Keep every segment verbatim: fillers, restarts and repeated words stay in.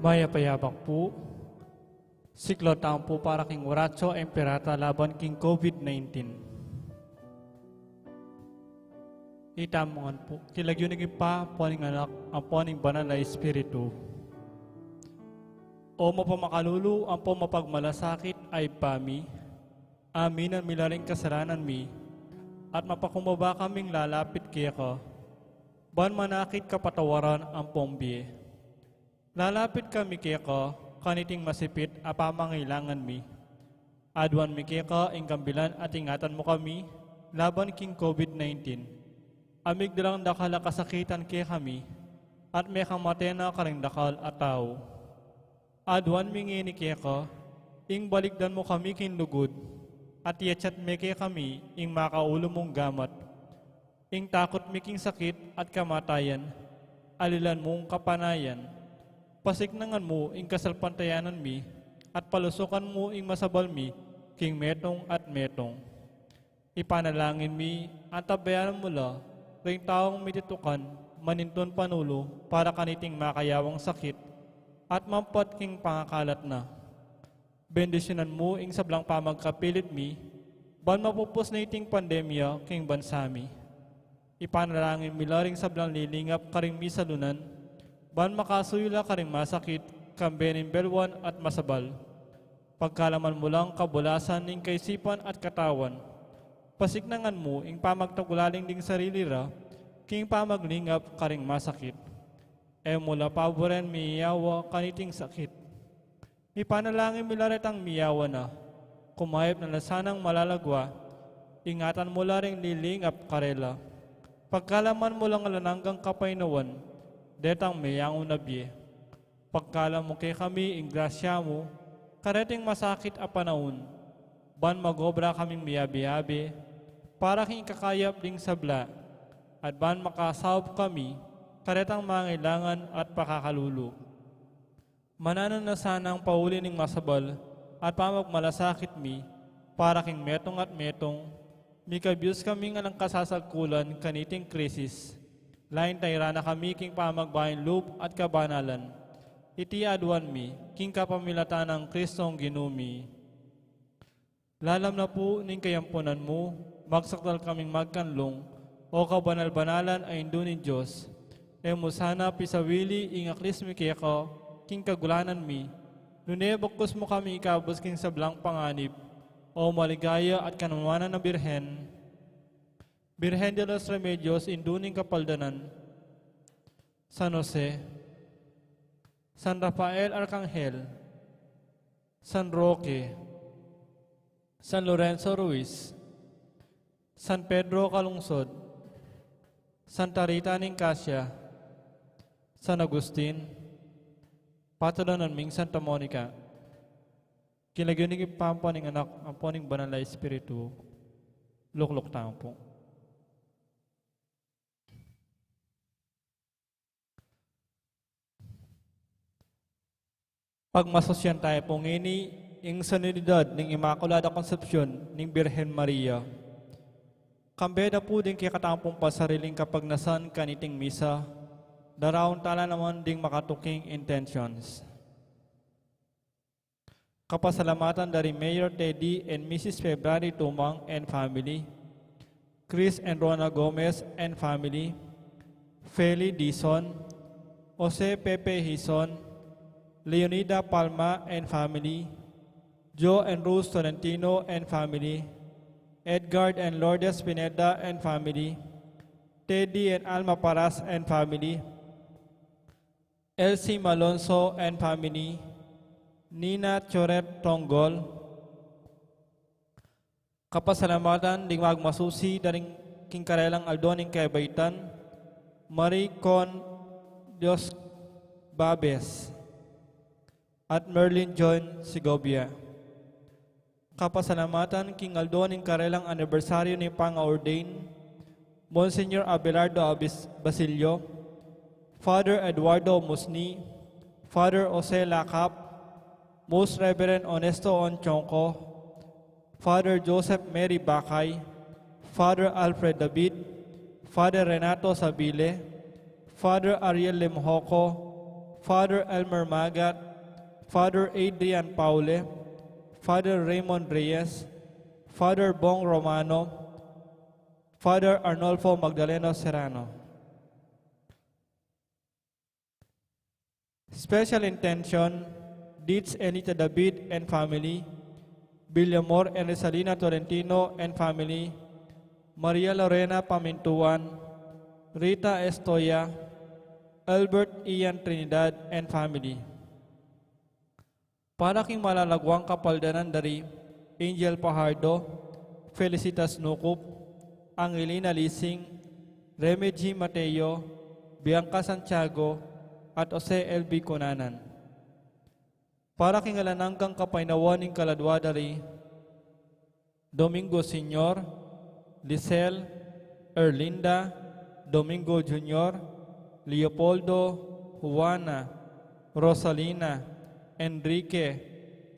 Mayap a yabak pu. Siklaud tamu pu para king Oratio Imperata laban king COVID nineteen. Itamu ngan pu, king lagyu ning Ibpa, ampo ning Anak, ampo ning Banal a Espiritu. O mapamakalulu, ampo mapagmalasakit a Ibpa mi, aminan mi la ring kasalanan mi, at mapakumbaba kaming lalapit keka, ban manakit kapatawaran ampong bie. Lalapit kami keka, kaniting masipit a pamangailangan mi. Aduan mi keka ing kambilan at ingatan mu kami laban king COVID nineteen. A migdalang dakal a kasakitan kekami, at mekamate na karing dakal a tau. Aduan mi ngeni keka, ing balikdan mu kami king lugud, at iyatyat me kekami ing makaulu mung gamat. Ing takut mi king sakit at kamatayan, alilan mung kapanayan. Pasiknangan mu ing kasalpantayanan mi, at palusukan mu ing masabal mi king metung at metung. Ipanalangin mi, antabayanan mu la ring taung mititukan manintun panulu para kaniting makayawang sakit, at mampat king pangakalat na. Bendisyunan mu ing sablang pamagkapilit mi, ban mapupus na iting pandemya king bansa mi. Ipanalangin mi la ring sablang lilingap karing misalunan, ban makasuyu la karing masakit, kambe ning belwan at masabal. Pagkalaman mu lang kabulasan ning kaisipan at katawan. Pasiknangan mu ing pamagtagulaling ding sarili ra, king pamaglingap karing masakit. E mu la paburen miyawa kaniting sakit. Ipanalangin mi la retang miyawa na, kumayap na la sanang malalagwa, ingatan mu la ring lilingap karela. Pagkalaman mu lang alang anggang kapaynawan, detang meyangu na bie. Pagkalam mu kekami ing grasya mu, kareting masakit a panaun, ban magobra kaming miyabe-yabe, para king kakayap ding sabla, at ban makasaup kami, karetang mangailangan at pakakalulu. Mananu na sanang pauli ning masabal at pamagmalasakit mi, para king metung at metung, mikabus kaming alang kasasagkulan kaniting krisis. Lain tairan na kami king pamagbaing lub at kabanalan. Iti aduan mi, king kapamilatan nang Kristong Ginu mi. Lalam na pu ning kayampunan mu, magsakdal kaming magkanlung, o kabanal-banalan a Indu ning Dios. E mu sana pisawili ing aklis mi keka, king kagulanan mi, nune bagkus mu kami ikabus king sablang panganib, o maligaya at kanamanan a Birhen. Birhen de los Remedios, Indu ning Kapaldanan, San Jose, San Rafael Arkanghel, San Roque, San Lorenzo Ruiz, San Pedro Calungsod, Santa Rita ning Cascia, San Agustin, patronanan ming Santa Monica. King lagyu ning Ibpa, ampo ning Anak, ampo ning Banal a Espiritu. Lukluk tamu pu. Pagmasusyan tamu pu ngeni ing solenidad ning Inmaculada Concepcion ning Birhen Maria. Kambe da pu ding kekatamung pasariling kapagnasan kaniting misa, daraun tala naman ding makatuking intentions. Kapasalamatan da ri Mayor Teddy and Missus February Tumang and family, Chris and Rona Gomez and family, Feli Dizon, Jose Pepe Hizon, Leonida Palma and family, Joe and Rose Tolentino and family, Edgard and Lourdes Pineda and family, Teddy and Alma Paras and family, Elsie Malonzo and family, Nina Choret Tonggol. Kapasalamatan ding magmasusi da ring king karelang aldo ning kabaitan, Marie Con Dios Babes at Merlin John Segovia. Kapasalamatan king aldo ning karelang anibersaryu ning panga-ordain, Monsignor Abelardo Abis-, Basilio, Father Eduardo Musni, Father Jose Lacap, Most Reverend Onesto Onchonco, Father Joseph Mary Bacay, Father Alfred David, Father Renato Sabile, Father Ariel Lemhoco, Father Elmer Magat, Father Adrian Paule, Father Raymond Reyes, Father Bong Romano, Father Arnolfo Magdaleno Serrano. Special intention, Deeds Enita David and family, Villamor and Rosalina Tolentino and family, Maria Lorena Pamintuan, Rita Estoya, Albert Ian Trinidad and family. Para king malalaguang kapaldanan dari Angel Pajardo, Felicitas Nucup, Angelina Lising, Remy G. Mateo, Bianca Santiago, at Jose L B Cunanan. Para king alang anggang kapaynawan ning kaladua dari Domingo Senior, Lisel, Erlinda, Domingo Junior, Leopoldo, Juana, Rosalina, Enrique,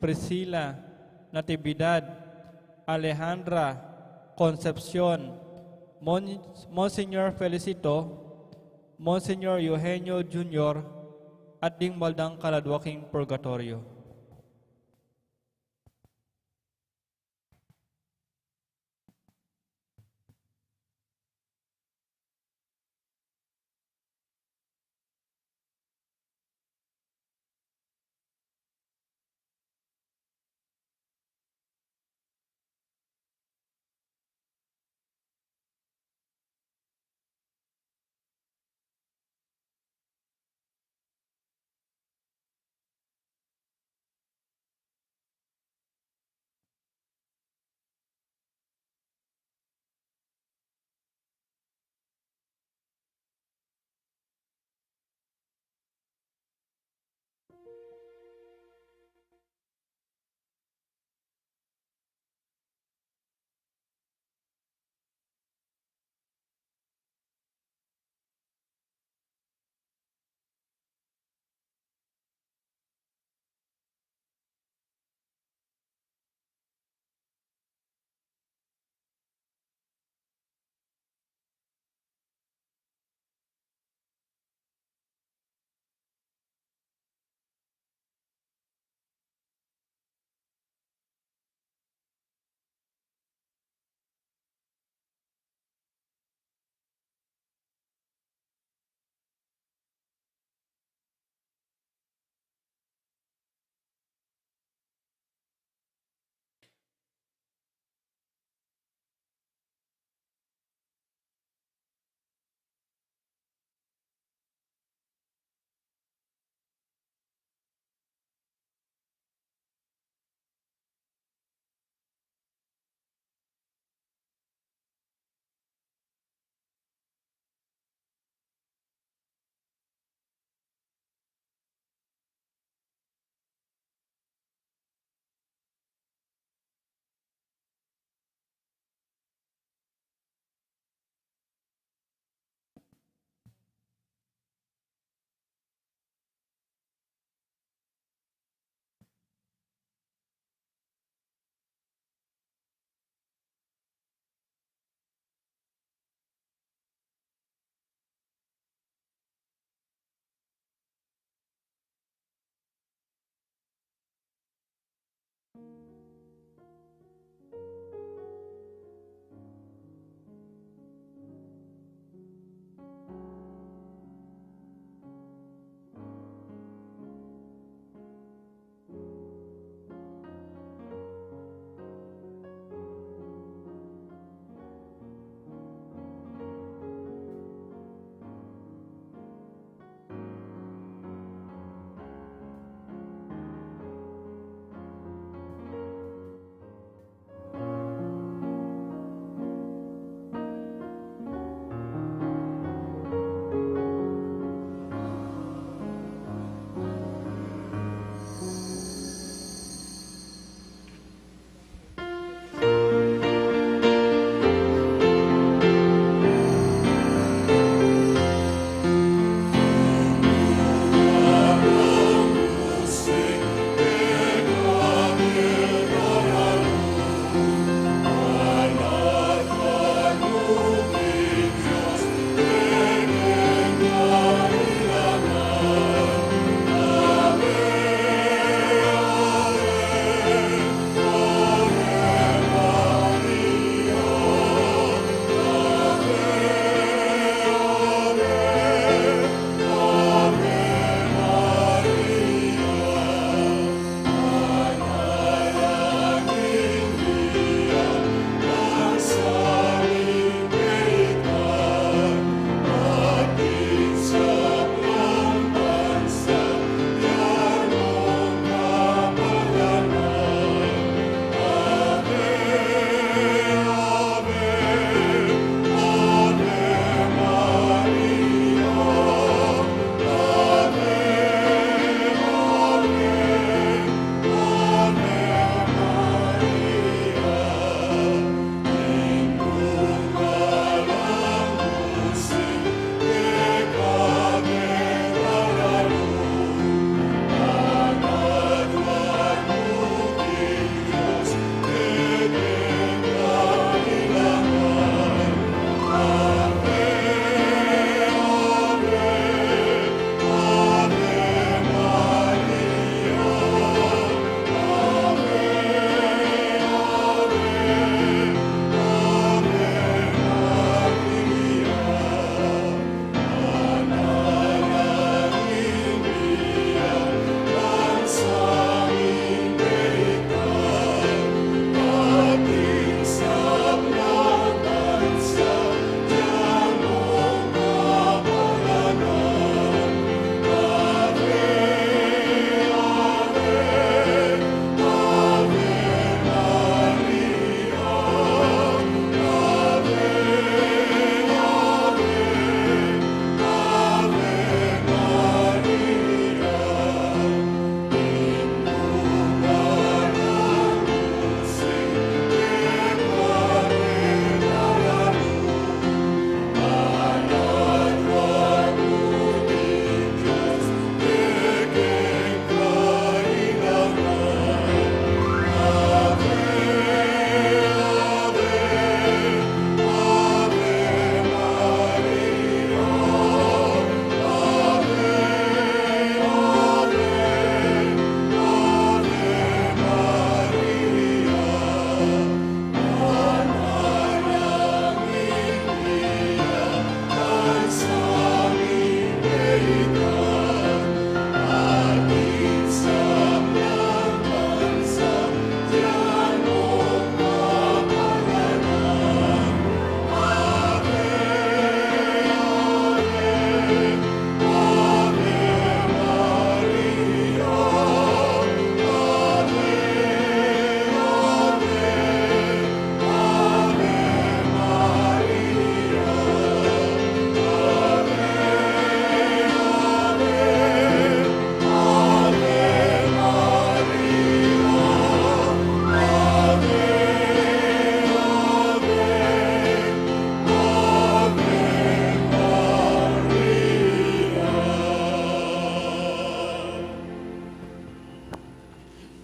Priscila, Natividad, Alejandra, Concepcion, Mon-, Monsignor Felicito, Monsignor Eugenio Junior, at ding maldang kaladua king purgatoryo.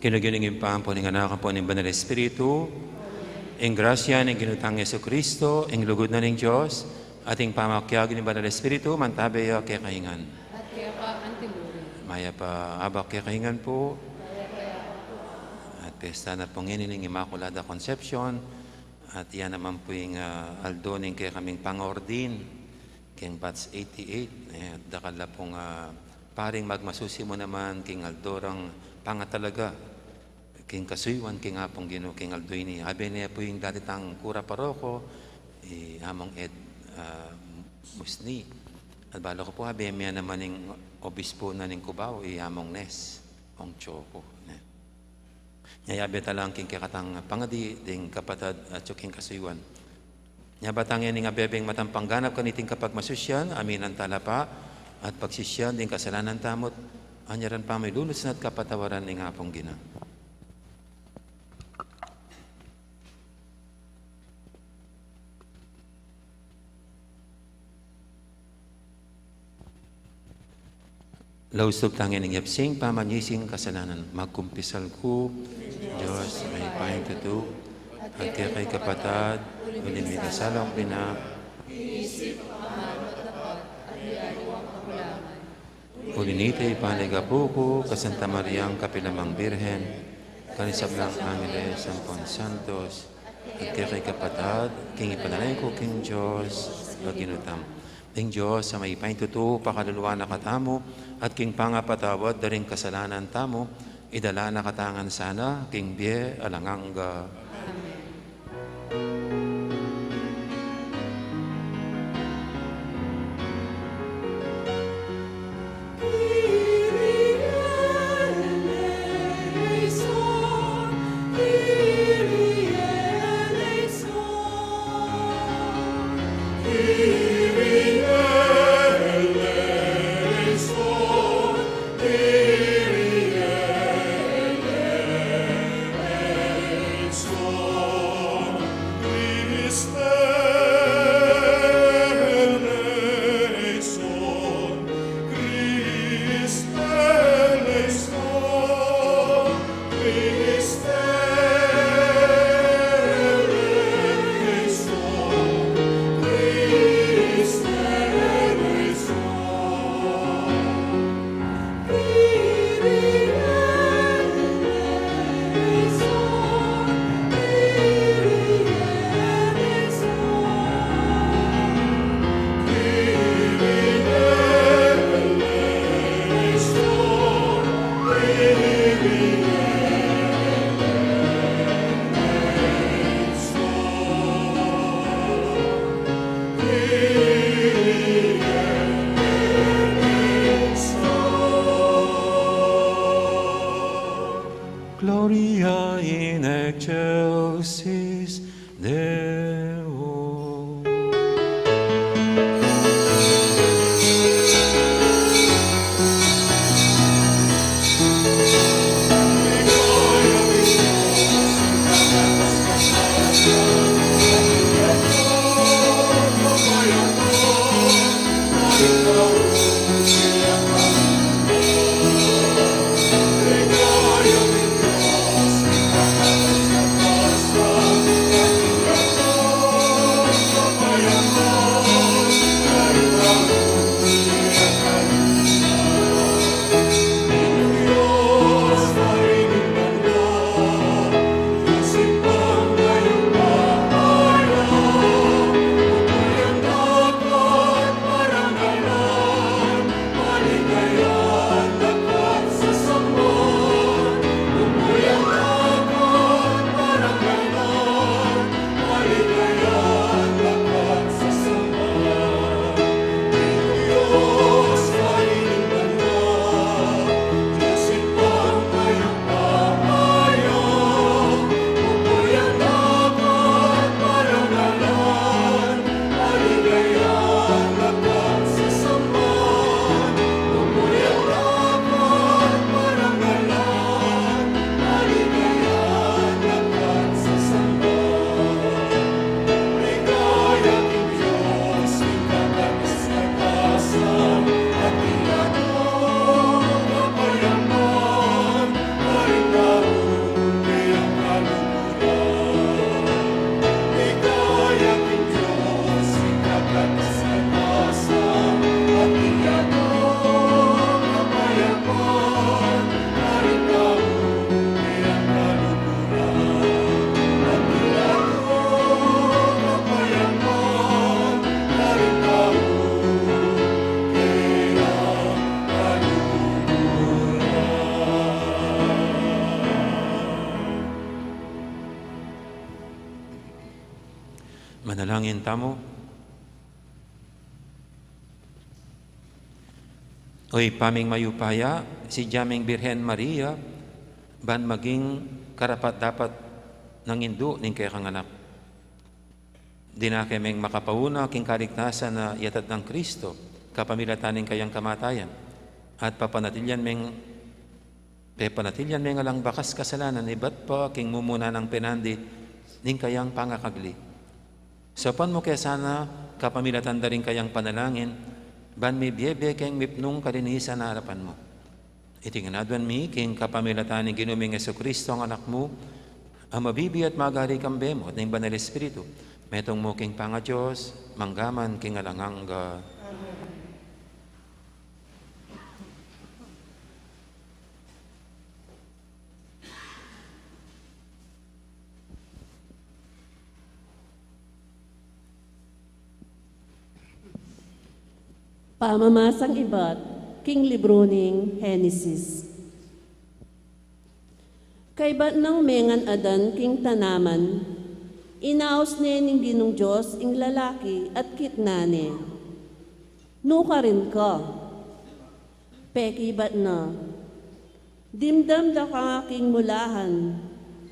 King lagyu ning Ibpa, ampo ning Anak, ampo ning Banal Espiritu. Ing grasya ning Ginu tang Jesucristo, ing lugud na ning Dios, at ing pamakiabe ning Banal Espiritu, mantabe ya kekayu ngan. At keka antimurin. Mayap a abak kekayu ngan pu. At pesta na pu ngeni ning Immaculada Concepcion, at ya naman pu ing, ah, aldo ning kekaming pang-ordain king batch eighty-eight, e, dakal la pung, ah, paring magmasusi mu naman king aldo rang pangatalaga king kasuyuan king Apung Ginu king aldo ini. Abe ne pu ing dati tang kura paroko, i Among Ed, ah, Musni. At balu ku pu, abe me naman ing obispo na ning Cubao, i Among Nes Ong Choco, ne. Nya abe talang king kekatang pangadi ding kapatad atyu king kasuyuan. Nya batang ini ing abebeng matampang ganap kaniting kapagmasusian, aminan tala pa at pagsisian ding kasalanan tamu, anyaran pa mu iluluts na at kapatawaran ning Apung Ginu. Laus tub tangin ing yapsing pamanyising kasalanan, magkumpisal ku, Dios, mayupayang tutu, at kekay kapatad, uling mikasala kung pina, uli nita ipanyawad ku, Santa Mariang kapilan man Birhen, karing sablang angeles ampon santos, at kekay kapatad, king ipanalangin ku king Dios a Ginu tamu. Ing Dios a mayupayang tutu, pakaluluan na katamu, at king pangapatawad da ring kasalanan tamu, idala na katamu ngan sana king bie alang angga. Amen. Gloria in excelsis Deo. Manalangin tamu. O Ibpa ming mayupaya, sidya ming Birhen Maria, ban maging karapat-dapat nang indu ning kekang anak. Dinake meng makapauna king kaligtasan a iyatad nang Kristo, kapamilatan ning kayang kamatayan, at papanatilian meng, pepanatilian meng alang bakas kasalanan ibat pa king mumuna nang penandi ning kayang pangakagli. Saupan mu ke sana kapamilatan da ring kayang panalangin, ban mibie-bie keng mipnung kalinisan a arapan mu. Iti ngan aduan mi king kapamilatan ning Ginu ming Jesucristo, a Anak mu, a mabibie at magari kambe mu at ning Banal Espiritu, metung mu king pangaDios, mangga man king alang angga. Pamamasang ibat king libru ning Henesis. Kaybat nang mengan Adan king tanaman, inaus ne ning Ginung Dios ing lalaki at kitnan ne. Nukarin ka? Pekibat na, dimdam da ka king mulahan,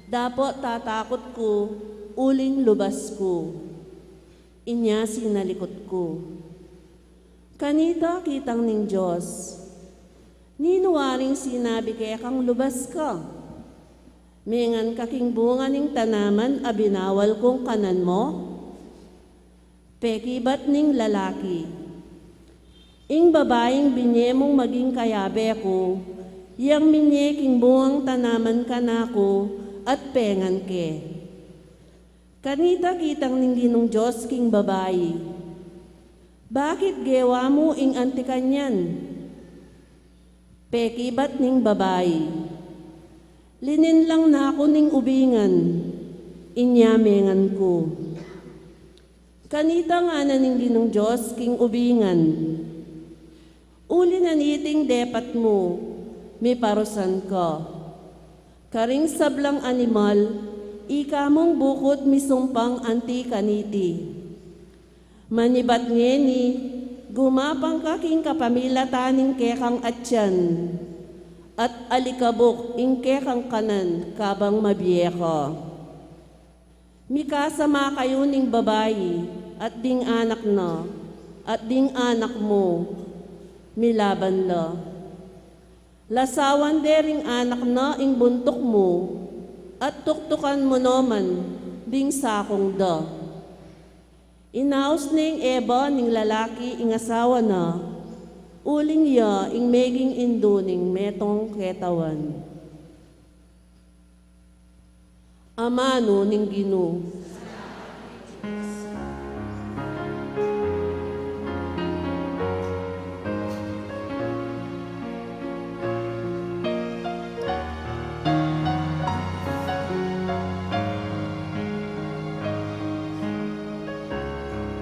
dapot tatakut ku, uling lubas ku. Inya sinalikut ku. Kanita kitang ning Dios, ninu waring sinabi kekang lubas ka? Mengan ka king bunga ning tanaman a binawal kung kanan mu? Pekibat ning lalaki, ing babaing binie mung maging kayabe ku, yang minie king bungang tanaman kanaku at pengan ke. Kanita kitang ning Ginung Dios king babai, bakit gewa mu ing anti kanyan? Pekibat ning babai, lininlang na ku ning ubingan, inya mengan ku. Kanita ngana ning Ginung Dios king ubingan, uli na niting depat mu, miparusan ka. Karing sablang animal, ika mung bukud misumpang anti kaniti. Manibat ngeni, gumapang ka king kapamilatan ning kekang atian, at alikabuk ing kekang kanan kabang mabie ka. Mikasama kayu ning babai, at ding anak na, at ding anak mu, milaban la. Lasawan de ring anak na ing buntuk mu, at tuktukan mu naman ding sakung da. Inaus neng Eva ning lalaki ing asawa na, uling ya ing meging indu ning metung ketawan. Amanu ning Ginu. Dalitanan ye,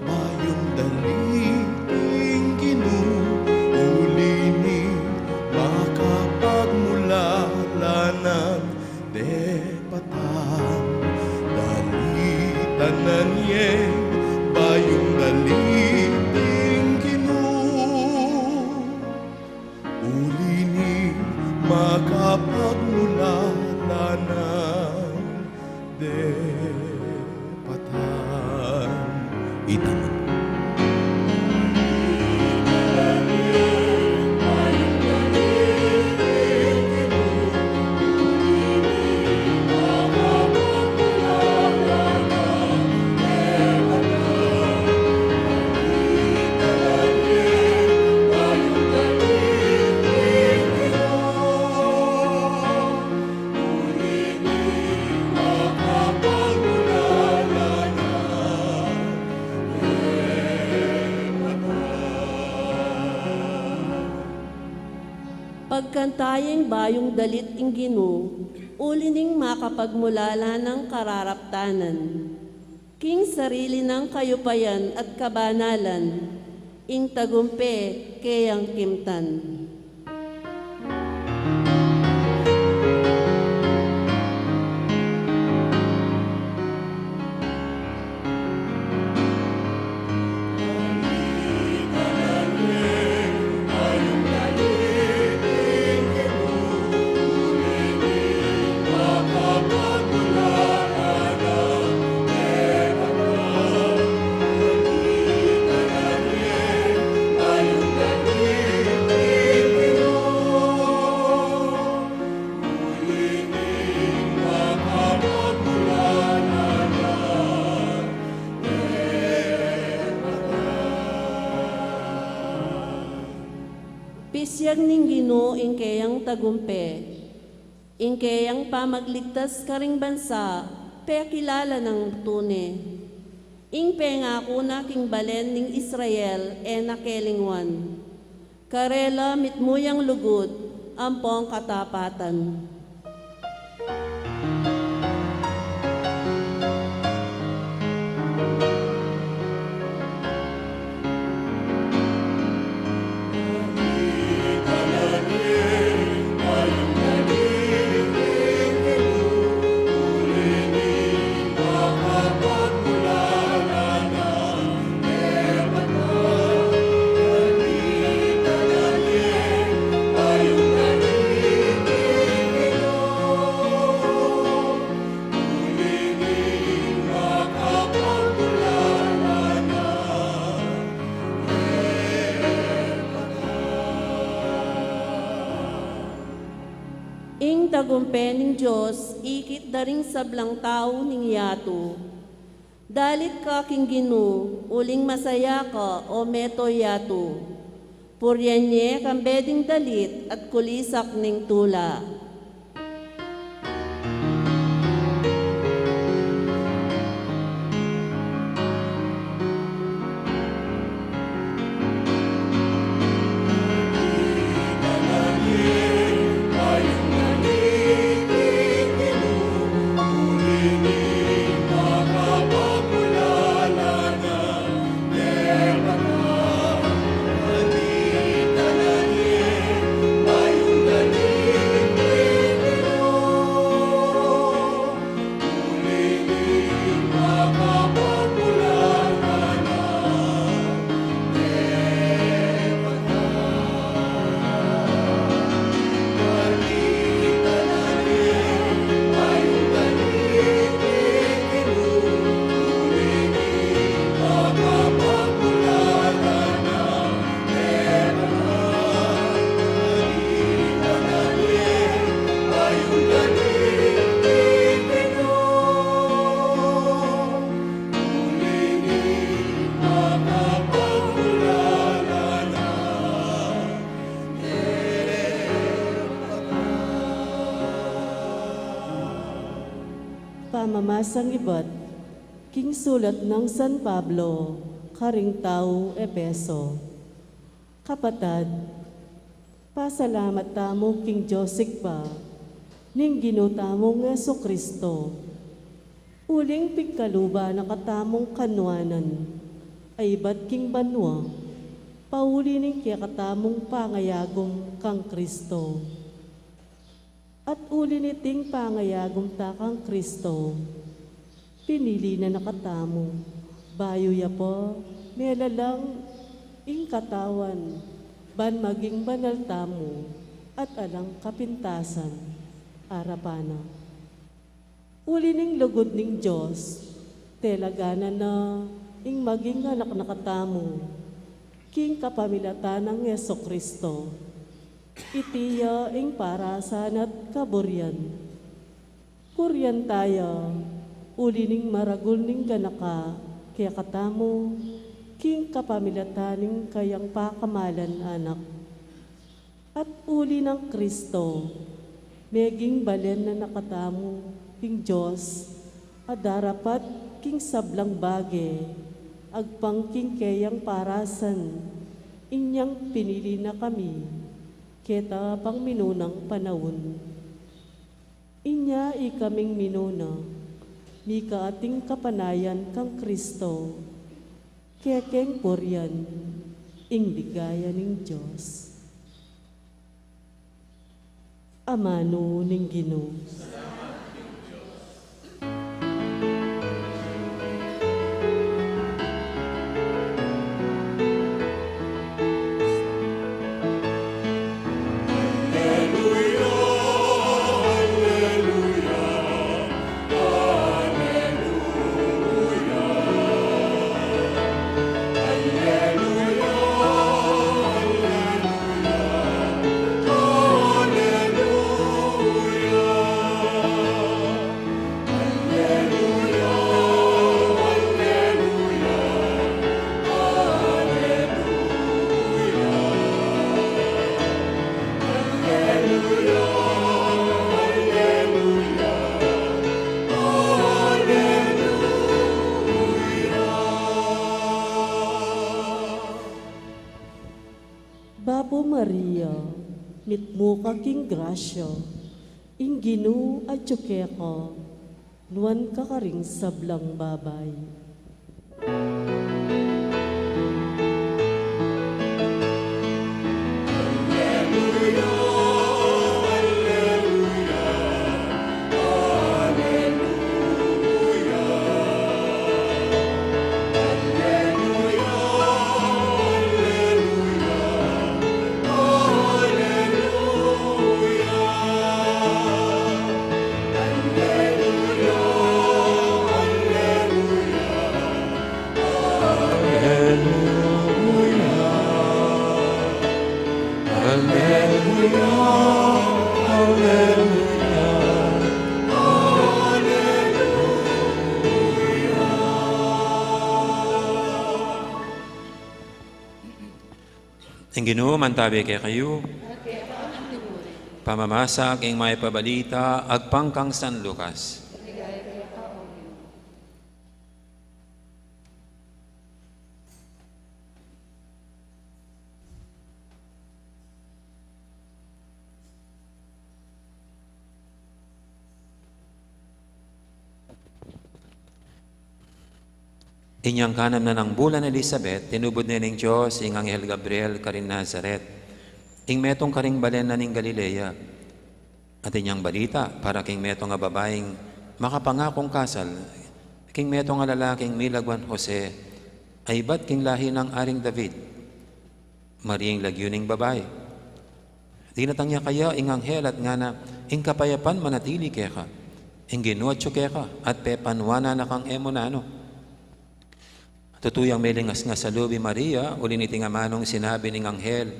bayung dalit ing Ginu, uli ning makapagmulalan a depatan. Dalitanan ye, bayung dalit ing Ginu, uli ning makapagmulalan a depatan. Itamu. Pagkanta yeng bayung dalit ing Ginu, uli ning makapagmulalan a kararaptanan. King sarili nang kayupayan at kabanalan, ing tagumpe keyang kimtan. Siyag ning Ginu ing keyang tagumpe, ing keyang pamagligtas karing bansa, pekilala nang tune. Ing pengaku na king balen ning Israel, e na kelingwan. Karela mitmu yang lugud ampong katapatan. Ing tagumpe ning Dios ikit da ring sablang tau ning yatu. Dalit ka king Ginu, uling masaya ka, o meto yatu. Purian ye kambe ding dalit at kulisak ning tula. Pamamasang ibat king sulat nang San Pablo karing tau Efeso. Kapatad, pasalamat tamu king Dios Ibpa ning Ginu tamung Jesucristo, uling pigkaluban na katamung kanuanan a ibat king banua, pauli ning kekatamung pangayagum kang Cristo. At uli niting pangayagum ta kang Cristo, pinili na na katamu, bayu ya pa melalang ing katawan, ban maging banal tamu at alang kapintasan arapan na. Uli ning lugud ning Dios, telaganan na ing maging anak na katamu, king kapamilatan nang Jesucristo. Iti ya ing parasan at kaburian. Burian taya, uli ning maragul ning ganaka kekatamu, king kapamilatan ning kayang pakamalan Anak. At uli nang Cristo, meging balen na na katamu king Dios, a darapat king sablang bage, agpang king keyang parasan, inyang pinili na kami, keta pang minunang panaun. Inya ikaming minuna, mika ating kapanayan kang Cristo, kekeng purian, ing ligaya ning Dios. Amanu ning Ginu. Mitmu ka king grasya, ing Ginu atyu keka, nuan ka karing sablang babai. Ing Ginu mantabi kekayu. Pamamasa king mayap a balita agpang kang San Lucas. Inyang kanam na nang bulan Elisabet, tinubud ne ning Dios ing anghel Gabriel karin Nazaret, ing metung karing balen na ning Galilea. At inyang balita para king metung a babaing makapangakung kasal king metung a lalaking milagwan Jose, a ibat king lahi nang Aring David. Maria ing lagyu ning babai. Dinatang ya kaya ing anghel at ngana, "Ing kapayapan manatili keka. Ing Ginu atyu keka, at pepanuan na kang e mu nanu." Tutu yang melingasngas a lub i Maria uli niting amanung sinabi ning anghel,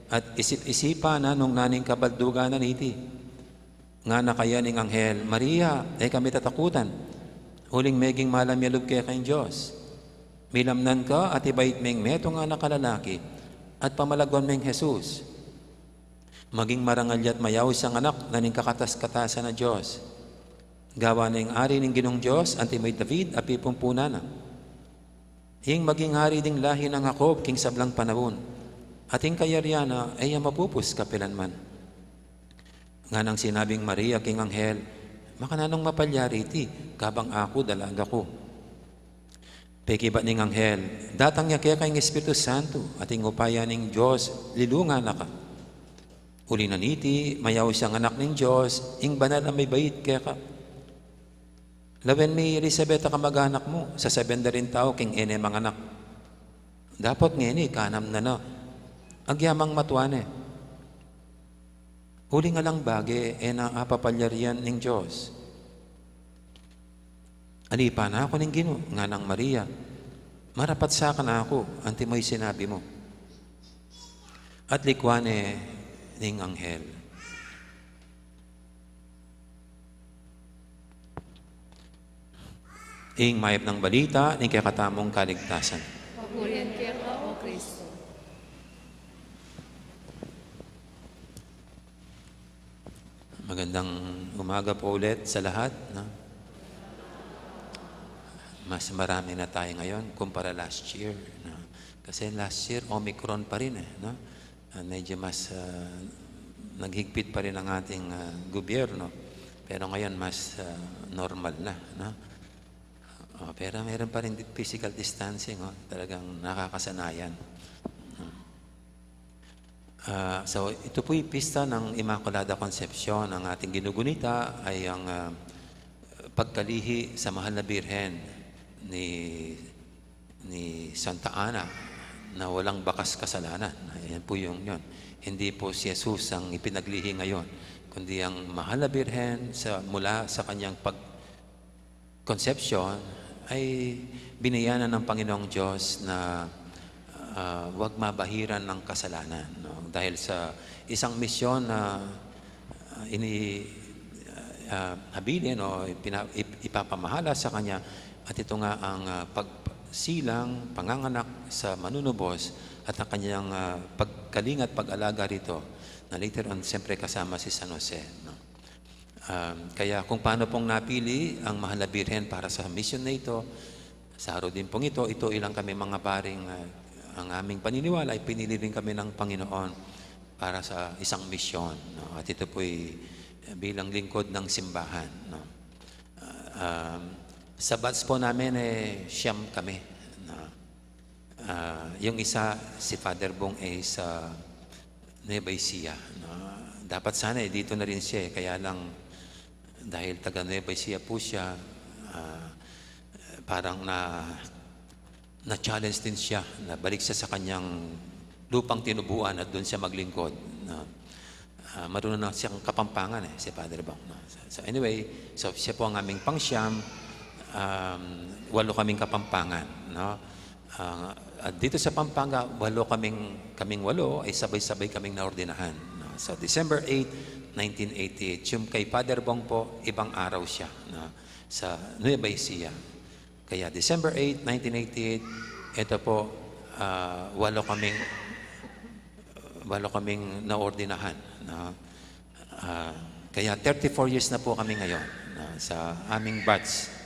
at isip-isipan na nung nanu ing kabaldugan na niti. Ngana kaya ning anghel, "Maria, e ka mitatakutan, uling meging malam ya lub keka ing Dios. Milamnan ka at ibait meng metung a anak a lalaki, at pamalagwan meng Jesus. Maging marangal ya't mayaus yang anak na ning kakatas-katasan a Dios. Gawan na ing ari ning Ginung Dios anti mu i David a pipumpunan na. Ing maging ari ding lahi nang Jacob king sablang panaun, at ing kayarian na e ya mapupus kapilanman." Nganang sinabing Maria king anghel, "Makananung mapalyari iti, kabang aku dalaga ku?" Pekibat ning anghel, "Datang ya keka ing Espiritu Santo, at ing upaya ning Dios lilungan na ka. Uli na niti, mayaus yang anak ning Dios, ing banal a mibait keka. Lawen mi i Elisabet a kamag-anak mu, sasabian da ring tau king e ne manganak. Dapot ngeni, kanam na na, agyamang matua ne. Uling alang bage, e na apapalyarian ning Dios." "Alipan na aku ning Ginu," nganang Maria, "marapat sa kanaku anti mu i sinabi mu." At likwan ne ning anghel. Ing mayap nang balita ning kekatamung kaligtasan. Papurian keka, O Kristo. Magandang umaga po ulit sa lahat, no? Mas marami na tayo ngayon kumpara last year, no? Kasi last year, Omicron pa rin eh, no? Ah, medyo mas, ah, naghigpit pa rin ang ating, ah, gobyerno. Pero ngayon, mas, ah, normal na, no? Oh, pero meron pa rin di-, physical distancing, oh. Talagang nakakasanayan. Ah, so, ito po'y pista ng Immaculada Concepcion. Ang ating ginugunita ay ang, ah, pagkalihi sa Mahal na Birhen ni, ni Santa Ana na walang bakas kasalanan. Ayan po yung yun. Hindi po si Jesus ang ipinaglihi ngayon, kundi ang Mahal na Birhen sa, mula sa kanyang pag-, Concepcion ay biniyanan ng Panginoong Diyos na, ah, wag mabahiran ng kasalanan, no? Dahil sa isang misyon na, ah, ini-, ah, habilin o ipina-, ip-, ipapamahala sa kanya, at ito nga ang, ah, pagsilang, panganganak sa manunubos at ang kanyang, ah, pagkalinga at pag-alaga rito, na later on, siyempre, kasama si San Jose, no? Um, kaya kung paano pong napili ang Mahal na Birhen para sa misyon na ito, sa araw din pong ito, ito ilang kami mga paring, ah, ang aming paniniwala ay pinili rin kami ng Panginoon. para sa isang misyon, no? At ito po'y bilang lingkod ng simbahan, no? Ah, um, sa batch po namin, eh, siyam kami, no? Ah, yung isa, si Father Bong, ay sa Nueva Ecija, no? Dapat sana, eh, dito na rin siya, eh. Kaya lang, dahil taga Nueva Ecija po siya, ah, parang na, na-challenge din siya, na balik siya sa kanyang lupang tinubuan at doon siya maglingkod, no? Ah, marunong na siyang Kapampangan, eh, si Father Bong, no? So, so anyway, so siya po ang aming pangsyam, um, walo kaming Kapampangan, no? Ah, at dito sa Pampanga, walo kaming, kaming walo ay sabay-sabay kaming naordinahan, no? So, December eight, nineteen eighty-eight. Yung kay Father Bong po, ibang araw siya, no? Sa Nueva Ecija. Kaya December eight, nineteen eighty-eight, ito po, ah, walo kaming, walo kaming naordinahan, no? Ah, kaya thirty-four years na po kami ngayon, no, sa aming batch.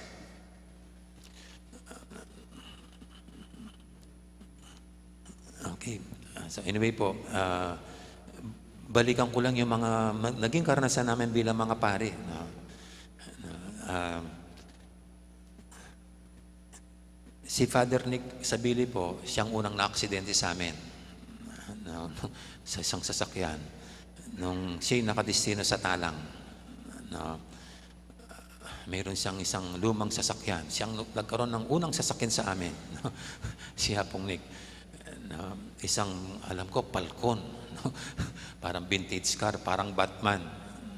Okay. Ah, so anyway po, ah, balikan ko lang yung mga ma-, naging karanasan namin bilang mga pari, no? No, ah, si Father Nick Sabili po, siyang unang naaksidente sa amin. No, sa isang sasakyan. Nung siya'y nakadestino sa Talang, no, mayroon siyang isang lumang sasakyan. Siyang nagkaroon ng unang sasakyan sa amin, no? Si Apong Nick. No? Isang, alam ko, Falcon, no? Parang vintage car, parang Batman,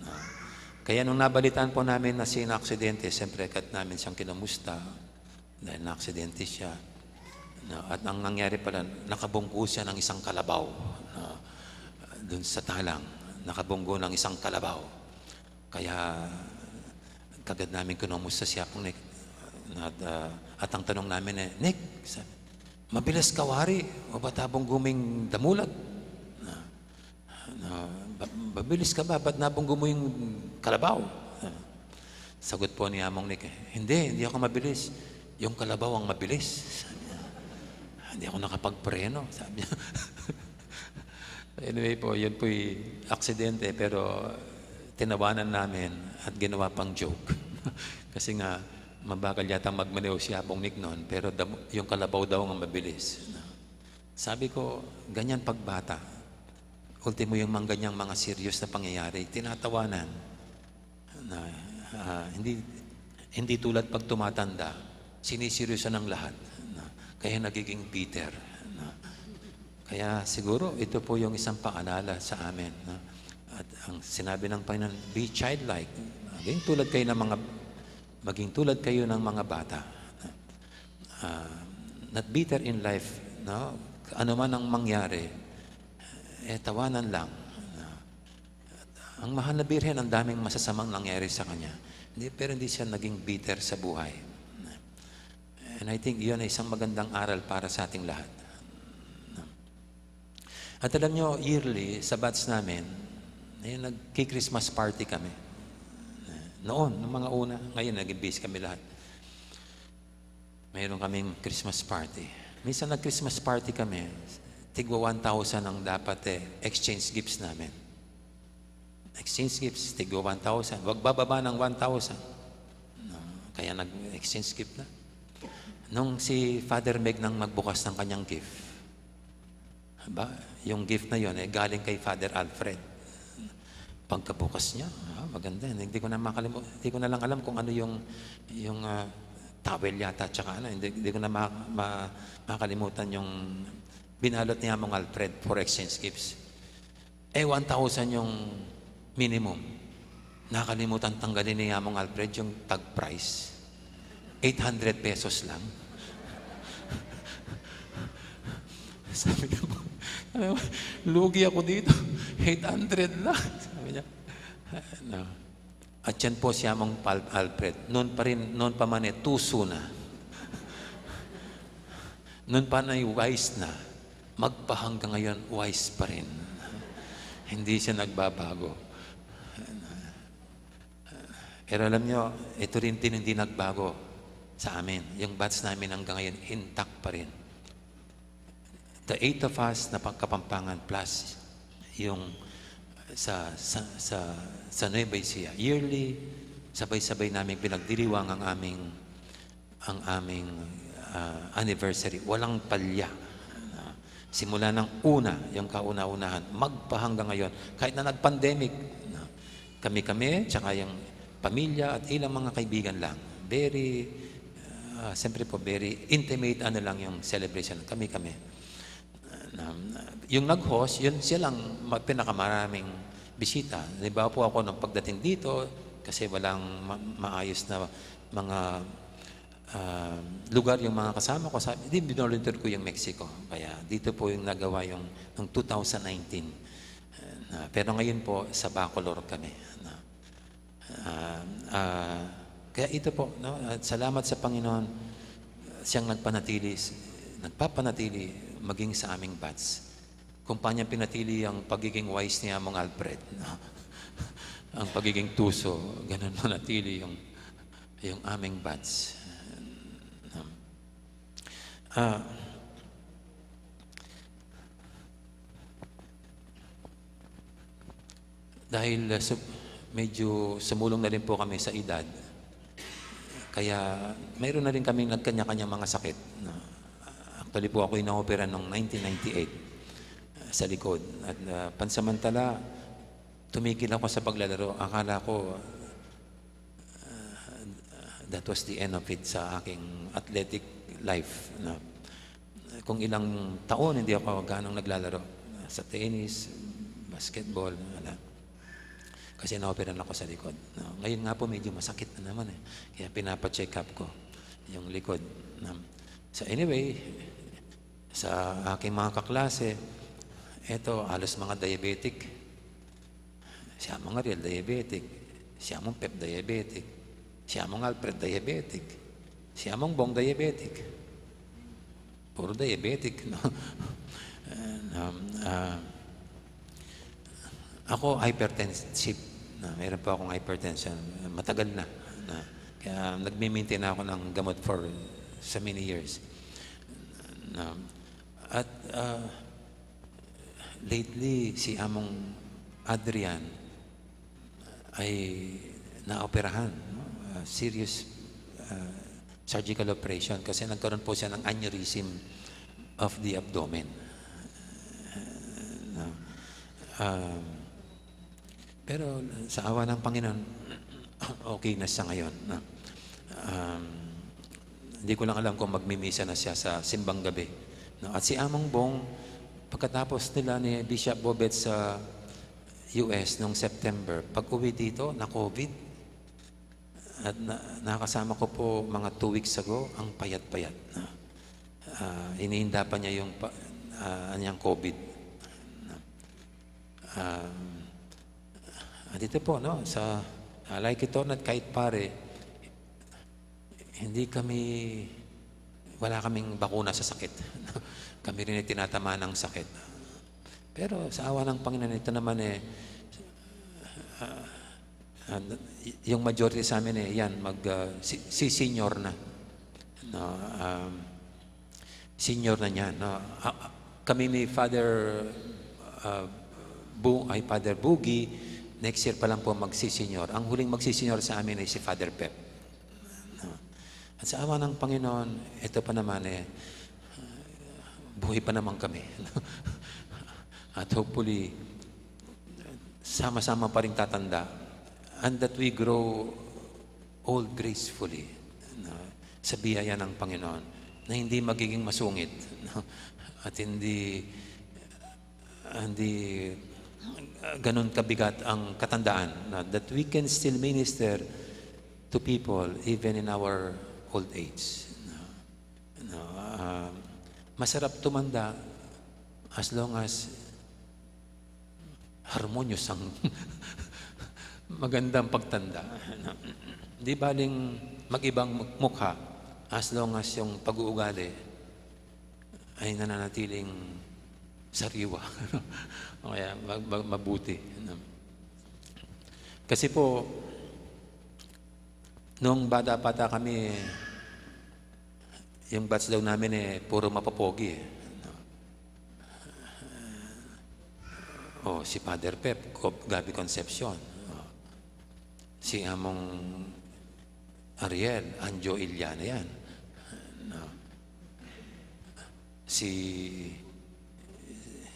no? Kaya nung nabalitaan po namin na siya naaksidente, siyempre, agad namin siyang kinumusta dahil naaksidente siya. No? At ang nangyari pala, nakabunggo siya ng isang kalabaw, no? Dun sa Talang, nakabunggo ng isang kalabaw. Kaya kagad namin kinumusta si Apong Nick. At, ah, at ang tanong namin, eh, "Nick," sabi, "mabilis ka wari o ba't nabunggo mu ing damulag? Na, na, ba-, mabilis ka ba? Ba't nabunggo mu ing kalabaw?" Ah, sagot po ni Among Nick, eh, "Hindi, hindi ako mabilis. Yung kalabaw ang mabilis," sabi niya. "Hindi ako nakapagpreno," sabi niya. Anyway po, yun po'y aksidente, pero tinawanan namin at ginawa pang joke. Kasi nga, mabagal yata magmaneho si Apong Nick noon, pero dam-, yung kalabaw daw ang mabilis. Sabi ko, ganyan pagbata. Ultimo yung mga ganyang mga serious na pangyayari, tinatawanan. Na, ah, hindi, hindi tulad pag tumatanda, siniseryoso ng lahat. Na, kaya nagiging bitter. Na, kaya siguro ito po yung isang paalala sa amin, no? At ang sinabi ng Panginoon, "Be childlike." Maging tulad kayo ng mga, maging tulad kayo ng mga bata. Ah, not bitter in life, no? Ano man ang mangyari, eh, tawanan lang, no? Ang Mahal na Birhen, ang daming masasamang nangyari sa kanya. Hindi, pero hindi siya naging bitter sa buhay. And I think yun ay isang magandang aral para sa ating lahat. At alam nyo, yearly, sa batch namin, eh, nagki-Christmas party kami. Noon, nung mga una, ngayon, naging busy kami lahat. Mayroon kaming Christmas party. Minsan nag-Christmas party kami, tigwa one thousand ang dapat, eh, exchange gifts namin. Exchange gifts, tigwa one thousand. Wag bababa ng one thousand. No, kaya nag-exchange gift na. Nung si Father Meg nang magbukas ng kanyang gift, ba, yung gift na yon, eh, galing kay Father Alfred. Pagkabukas niya, ah, maganda yan. Hindi ko na makalimu-, hindi ko na lang alam kung ano yung, yung, ah, towel yata, tsaka ano, hindi, hindi ko na ma-, ma-, makalimutan yung binalot ni Among Alfred for exchange gifts. Eh, one thousand yung minimum. Nakalimutan tanggalin ni Among Alfred yung tag price. Eight hundred pesos lang. Sabi ko, sabi ko, "Lugi ako dito. Eight hundred lang." Sabi niya. No. At yan po si Among Pal-, Alfred. Noon pa rin, noon pa man eh, tuso na. Noon pa na, wise na. Magpahanggang ngayon, wise pa rin. Hindi siya nagbabago. Pero alam nyo, ito rin din hindi nagbago sa amin. Yung batch namin hanggang ngayon, intact pa rin. The eight of us na pang-, Kapampangan plus Yung sa, sa, sa, sa Nueva Ecija, yearly, sabay-sabay naming pinagdiriwang ang aming, ang aming, ah, anniversary. Walang palya. Ah, simula ng una, yung kauna-unahan, magpa hanggang ngayon, kahit na nag-pandemic, na kami-kami, tsaka yung pamilya at ilang mga kaibigan lang. Very, ah, siyempre po, very intimate, ano lang yung celebration. Kami-kami. Na, yung nag-host, yun siya lang ma-, pinakamaraming bisita. Halimbawa po ako, nung pagdating dito, kasi walang ma-, maayos na mga, ah, lugar yung mga kasama ko, sabi, di, binolunteer ko yung Mexico. Kaya dito po yung nagawa yung, ng two thousand nineteen. Na, pero ngayon po, sa Bacolor kami. Na, ah, ah, kaya ito po, no? At salamat sa Panginoon, siyang nagpanatili, nagpapanatili maging sa aming batch. Kung paano niya pinatili ang pagiging wise ni Among Alfred, no? Ang pagiging tuso, ganun manatili yung, yung aming batch. Ah, dahil, ah, su-, medyo sumulong na rin po kami sa edad, kaya mayroon na rin kaming nagkanya-kanyang mga sakit. Na, actually po, ako inaopera noong nineteen ninety-eight, ah, sa likod. At, ah, pansamantala, tumigil ako sa paglalaro. Akala ko, ah, that was the end of it sa aking athletic life, na kung ilang taon hindi ako ganong naglalaro sa tennis, basketball, wala. Kasi naoperan ako sa likod, no? Ngayon nga po, medyo masakit na naman eh. Kaya pinapa-check up ko yung likod, no? So anyway, sa aking mga kaklase, eto, halos mga diabetic. Si Among Ariel, diabetic. Si Among Pep, diabetic. Si Among Alfred, diabetic. Si Among Bong, diabetic. Puro diabetic, no? And, um, ah, ako, hypertensive. Na, meron pa akong hypertension. Matagal na. Na, kaya nagmi-maintain ako ng gamot for so many years. Na, at, ah, lately, si Among Adrian ay naoperahan, no? Ah, serious, ah, surgical operation kasi nagkaroon po siya ng aneurysm of the abdomen. No? Um, pero sa awa ng Panginoon, okay na siya ngayon, no? Um, hindi ko lang alam kung magmimisa na siya sa simbang gabi, no? At si Among Bong, pagkatapos nila ni Bishop Bobet sa U S nung September, pag-uwi dito, na-COVID. At na-, nakasama ko po mga two weeks ago, ang payat-payat na. Ah, iniinda pa niya yung pa-, ah, anyang COVID. Um, at ito po, no, sa, ah, Laiki Tornat, kahit pare, hindi kami, wala kaming bakuna sa sakit. Kami rin ay tinatamaan ng sakit. Pero sa awa ng Panginoon, ito naman eh, ah, ah, y-, yung majority sa amin eh, yan, mag, ah, si, si senior na. No, um, senior na niya, no? Ah, ah, kami ni Father, ah, Bu-, ay, Father Bugi, next year pa lang po magsisenior. Ang huling magsisenior sa amin ay si Father Pep. No? At sa awa ng Panginoon, ito pa naman eh, buhay pa naman kami. At hopefully, sama-sama pa rin tatanda. And that we grow old gracefully, no? Sa biyaya ng Panginoon, na hindi magiging masungit, no? At hindi, hindi, uh, ganun kabigat ang katandaan, no? That we can still minister to people even in our old age, no? No? Uh, masarap tumanda as long as harmonious ang magandang pagtanda. Di baling mag-ibang mukha as long as yung pag-uugali ay nananatiling sariwa. O kaya mag-, mag-, mabuti. Kasi po, nung bata-bata kami, yung batch daw namin eh, puro mapapogi eh. No? O, si Father Pep, Gob-, Gabby Concepcion. O. Si Among Ariel, Anjo Iliana yan. No? Si,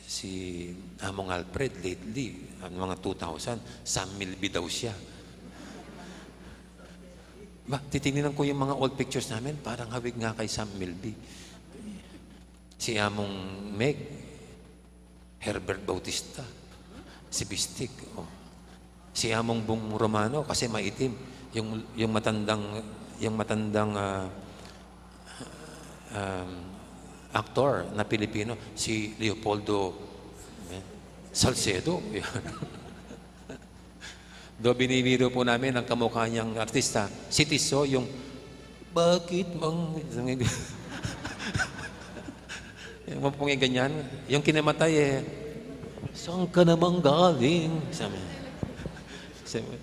si Among Alfred, lately, ano, mga two thousand, Sam Milby daw siya. Ba, titignan ko yung mga old pictures namin, parang hawig nga kay Sam Milby. Si Among Meg, Herbert Bautista, si Bistik, o. Si Among Bung Romano, kasi maitim. Yung, yung matandang, yung matandang, ah, um, aktor na Pilipino, si Leopoldo, eh, Salcedo. Yan. Do binibiro po namin ang kamukha niyang artista, si Tisoy, yung, "Bakit mang," yung mga pong ganyan, yung kinamatay, eh, "Saan ka naman galing?" Sabi. Sabi,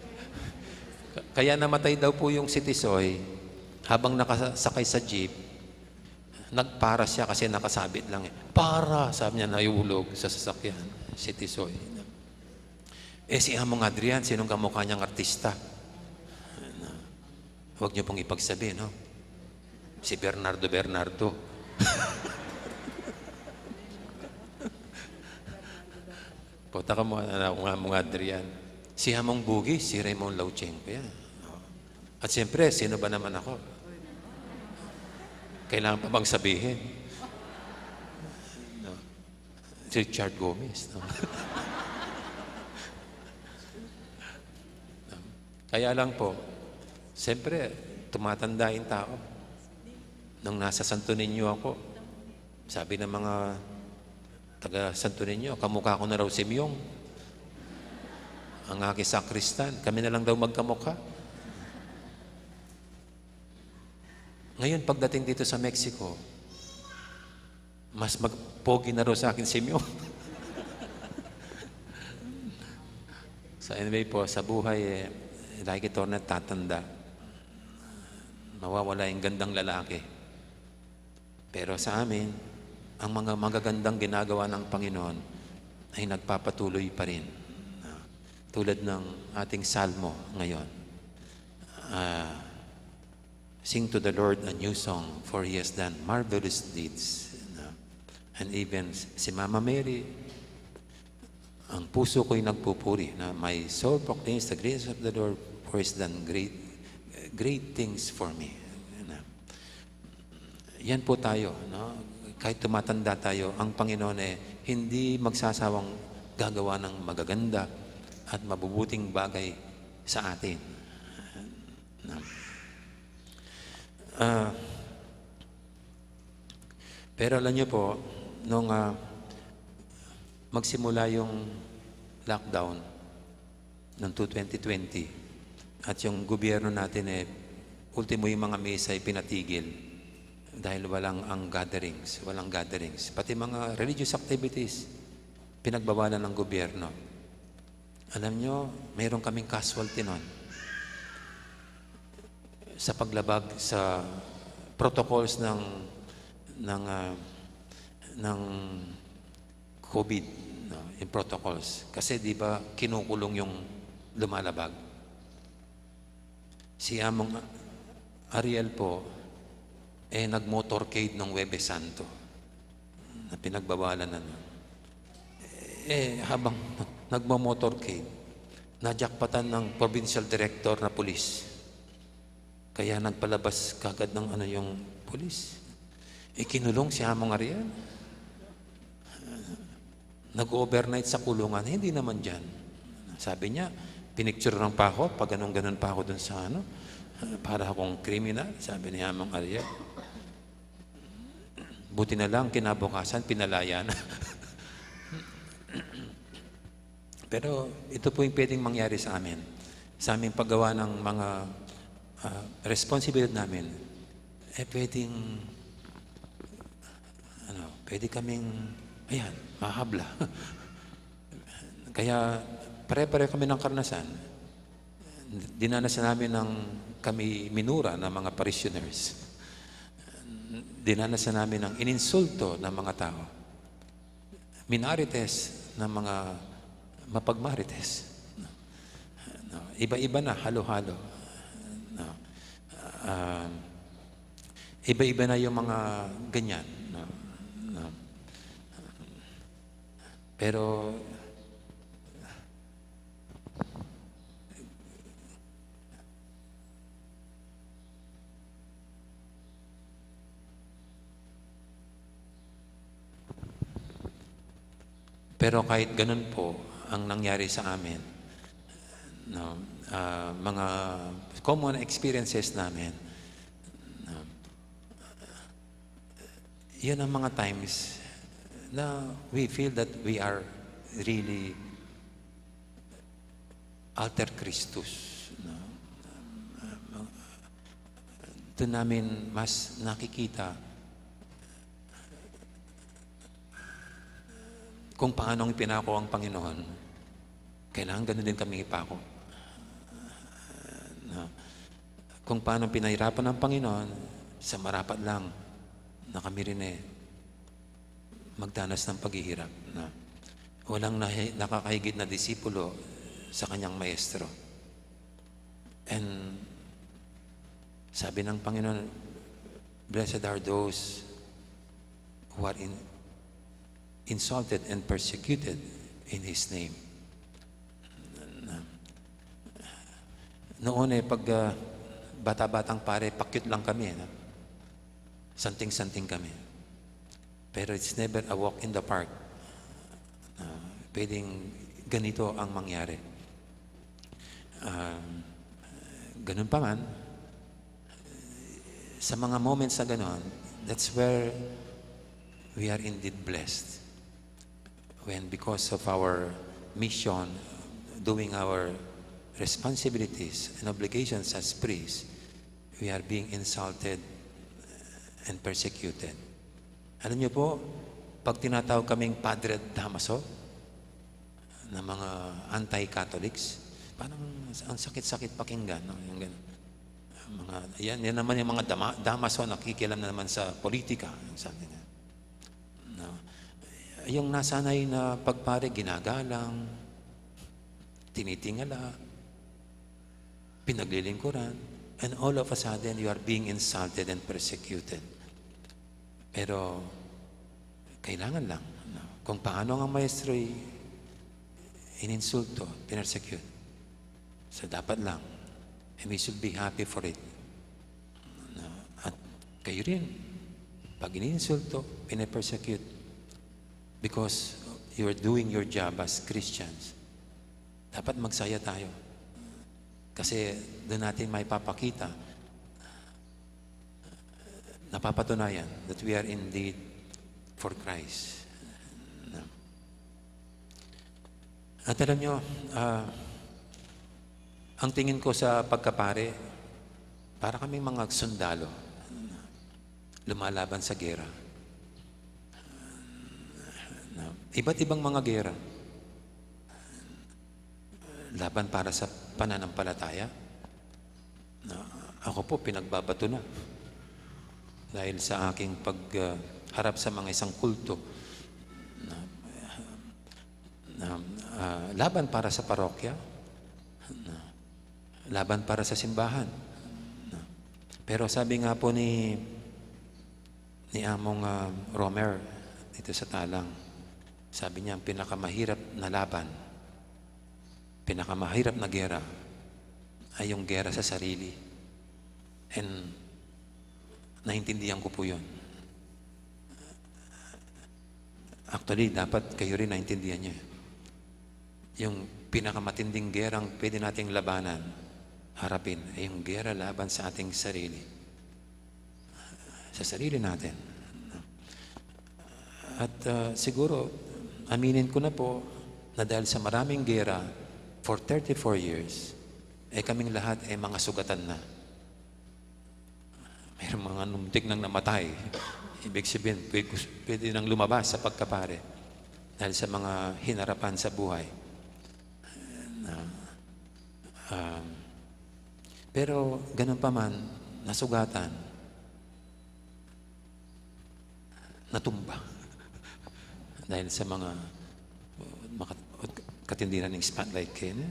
ka-, kaya namatay daw po yung si Tisoy habang nakasakay sa jeep, nagpara siya kasi nakasabit lang, eh. "Para!" sabi niya, nahulog sa sasakyan, si Tisoy. Eh, si Among Adrian, sinong kamukha niyang artista? Huwag niyo pong ipagsabi, no? Si Bernardo Bernardo. Punta ka mo, ano, Among Adrian. Si Among Bugi, si Raymond Lauchenco yan. At siyempre, sino ba naman ako? Kailangan pa bang sabihin? No? Si Richard Gomez, no? Kaya lang po, siyempre, tumatanda yung tao. Nung nasa Santo Niño ako, sabi ng mga taga Santo Niño, "Kamukha ko na raw si Myung. Ang aking sakristan, kami na lang daw magkamukha." Ngayon, pagdating dito sa Mexico, mas mag-, pogi na raw sa akin si Myung. So anyway po, sa buhay, eh, lagi kita natatanda. Mawawala yung gandang lalaki. Pero sa amin, ang mga magagandang ginagawa ng Panginoon ay nagpapatuloy pa rin. Ah, tulad ng ating salmo ngayon. Ah, "Sing to the Lord a new song, for He has done marvelous deeds." Na, and even si Mama Mary, "Ang puso ko'y nagpupuri," na, "My soul proclaims the greatness of the Lord, for He has done great, great things for me." Na, yan po tayo, no? Kahit tumatanda tayo, ang Panginoon, eh, hindi magsasawang gagawa ng magaganda at mabubuting bagay sa atin. Na, Ah, pero alam niyo po, nung, ah, magsimula yung lockdown ng two twenty twenty, at yung gobyerno natin, eh, ultimo yung mga misa ay pinatigil dahil walang ang gatherings, walang gatherings. Pati mga religious activities, pinagbawalan ng gobyerno. Alam nyo, mayroon kaming casualty nun sa paglabag sa protocols ng, ng, ah, ng COVID, no? Yung protocols. Kasi, di ba, kinukulong yung lumalabag. Si Among Ariel po, eh, nag-motorcade nung Huwebes Santo na pinagbawalan na nun. Eh, habang nagmo-motorcade, najakpatan ng provincial director na pulis. Kaya nagpalabas kagad ng ano yung pulis. Eh, kinulong si Among Ariel. Nag-overnight sa kulungan, hindi naman diyan. Sabi niya, pinicturean pa ako, pag ganun-ganun pa ako dun sa ano, para akong kriminal, sabi ni Among Ariel. Buti na lang, kinabukasan, pinalaya na. Pero ito po yung pwedeng mangyari sa amin. Sa aming paggawa ng mga, ah, responsibilidad namin, eh, pwedeng, ano, pwede kaming, ayan, mahabla. Kaya pare-pare kami ng karanasan. Dinanasan namin ng kami minura ng mga parishioners. Dinanasan namin ng ininsulto ng mga tao. Minarites ng mga mapagmarites. No? No? Iba-iba na, halo-halo. No? Ah, iba-iba na yung mga ganyan. No? No? Pero Pero kahit ganun po ang nangyari sa amin, no, ah, mga common experiences namin, no, yun ang mga times na we feel that we are really alter Christus, no? Doon namin mas nakikita kung paano ipinako ang Panginoon. Kailangan ganun din kami ipako. No? Kung paano pinahirapan ng Panginoon, sa marapat lang na kami rin eh, magdanas ng paghihirap. No? Walang nahi-, nakakahigit na disipulo sa kanyang maestro. And sabi ng Panginoon, "Blessed are those who are in-, insulted and persecuted in His name." Noon eh, pag, ah, bata-batang pare, pakyut lang kami, no? Santing-santing kami. Pero it's never a walk in the park. Ah, pwedeng ganito ang mangyari. Ah, ganun pa man, sa mga moments na ganon, that's where we are indeed blessed. When, because of our mission, doing our responsibilities and obligations as priests, we are being insulted and persecuted. Alam niyo po, pag tinatawag kaming Padre Damaso ng mga anti-Catholics, parang ang sakit-sakit pakinggan, no? Yung ganun. Mga, yan, yan naman yung mga dama-, Damaso, nakikialam na naman sa politika, yung sabi niya. No? Yung nasanay na pagpare, ginagalang, tinitingala, pinaglilingkuran, and all of a sudden, you are being insulted and persecuted. Pero, kailangan lang, no? Kung paano ang maestro'y ininsulto, pinersecute. So, dapat lang. And we should be happy for it. No? At kayo rin, pag ininsulto, pinapersecute, because you're doing your job as Christians, dapat magsaya tayo. Kasi doon natin maipapakita, napapatunayan that we are indeed for Christ. At alam nyo, ah, ang tingin ko sa pagkapare, para kaming mga sundalo, lumalaban sa gera. Na, iba't ibang mga gera. Laban para sa pananampalataya. Na, ako po, pinagbabato na. Dahil sa aking pag, ah, harap sa mga isang kulto. Na, na, ah, laban para sa parokya. Na, laban para sa simbahan. Na, pero sabi nga po ni, ni Among, ah, Romer dito sa Talang, sabi niya, ang pinakamahirap na laban, pinakamahirap na gera ay yung gera sa sarili. And naintindihan ko po yun. Actually, dapat kayo rin naintindihan nyo. Yung pinakamatinding gerang pwede nating labanan, harapin, ay yung gera laban sa ating sarili. Sa sarili natin. At, ah, siguro, aminin ko na po na dahil sa maraming gera, for thirty-four years, eh, kaming lahat, eh, mga sugatan na. Mayroong mga muntik nang namatay. Ibig sabihin, pwede, pwede nang lumabas sa pagkapare dahil sa mga hinarapan sa buhay. Na, um, pero ganun pa man, nasugatan, natumba. Dahil sa mga, uh, maka-, Tindi na ning spotlight kayu, ne?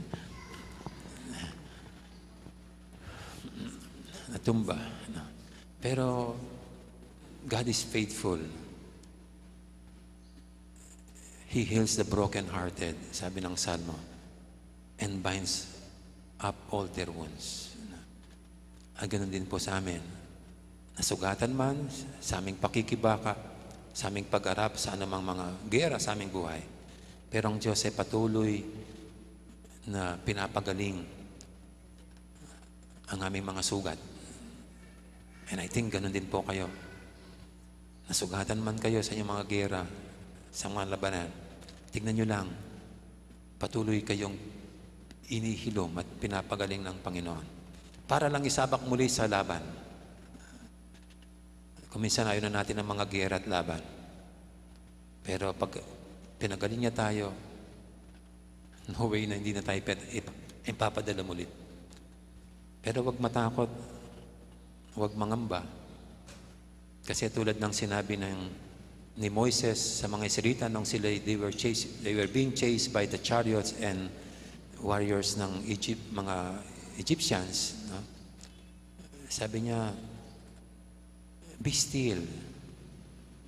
Natumba, no? Pero God is faithful. He heals the brokenhearted, sabi ng Salmo, and binds up all their wounds. At ganun din po sa amin. Nasugatan man sa aming pakikibaka, sa aming pag-arap sa anumang mga gera sa aming buhay. Pero ang Diyos ay patuloy na pinapagaling ang aming mga sugat. And I think ganun din po kayo. Nasugatan man kayo sa inyong mga gera, sa mga labanan, tignan nyo lang, patuloy kayong inihilom at pinapagaling ng Panginoon. Para lang isabak muli sa laban. Kung minsan ayaw na natin ng mga gera at laban. Pero pag pinagaling niya tayo, no way na hindi na tayo pet-, ip-, ipapadala muli. Pero wag matakot, wag mangamba. Kasi tulad ng sinabi ng, ni Moises sa mga Israelita nung sila, they were chased, they were being chased by the chariots and warriors ng Egypt, mga Egyptians, no? Sabi niya, "Be still.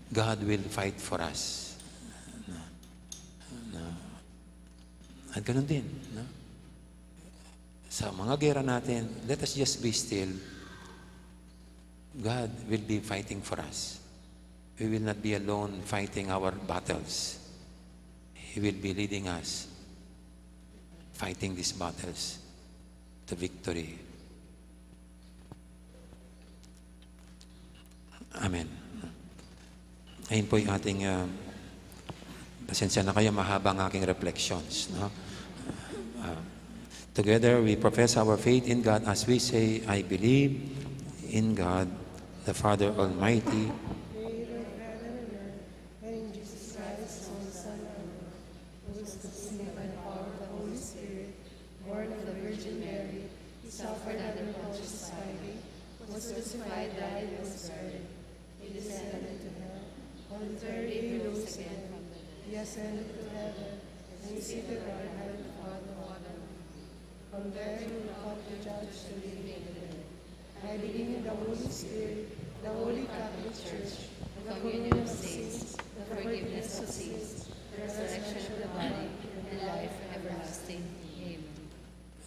God will fight for us." No? No? At ganun din, no? Sa mga gera natin, let us just be still. God will be fighting for us. We will not be alone fighting our battles. He will be leading us fighting these battles to victory. Amen. Ayun po yung ating, ah, pasensya na kayo, mahaba ang aking reflections, no? Ah, together, we profess our faith in God as we say, "I believe in God, the Father Almighty." Creator of heaven and earth, and in Jesus Christ, his only Son, our Lord, who was conceived by the power of the Holy Spirit, born of the Virgin Mary, he suffered under Pontius Pilate, was crucified, died, and was buried. He descended into hell. On the third day he rose again. He ascended to heaven, and is seated at the right hand of God the Father. From there he will come to judge the living and the dead. I believe in the Holy Spirit, the Holy Catholic Church, the communion of saints, the forgiveness of sins, the resurrection of the body, and life everlasting. Amen.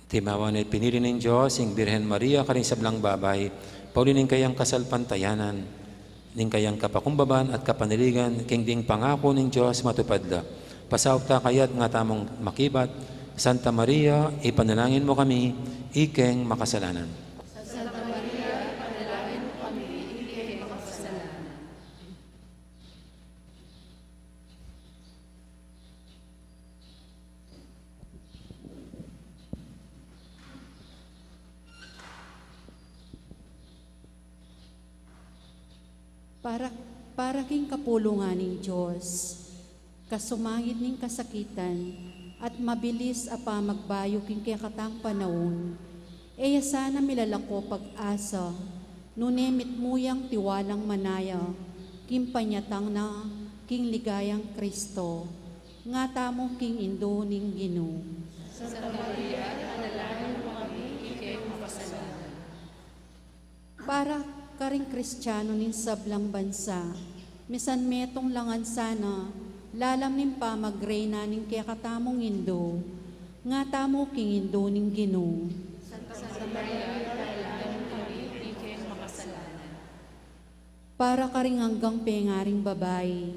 Timawa na ing pinili ning Dios, ing Birhen Maria, karing sablang babai, pauli ning kayang kasalpantayanan, ning kayang kapakumbaban at kapanaligan, king ding pangaku ning Dios matupad la. Pasaup ta kaya at nga tamung makibat, Santa Maria, ipanalangin mu kami, ikeng makasalanan. Santa Maria, ipanalangin mu kami, ikeng makasalanan. Para, para king kapulungan ning Dios, kasumangid ning kasakitan, at mabilis a pamagbayu king kekatang panaun, e ya sana milalako pag-asa, nune mitmu yang tiwalang manaya, king panyatang na, king ligayang Kristo, nga tamu king indu ning Ginu. Santa Maria, ipanalangin mu kami, ikeng makasalanan. Para karing Kristiano ning sablang bansa, misan metung la ngan sana, lalam ning pamagreyna ning kekatamung indu, nga tamu king indu ning Ginu. Santa Maria, ipanalangin mu kami, ikeng makasalanan. Para karing anggang pengaring babai,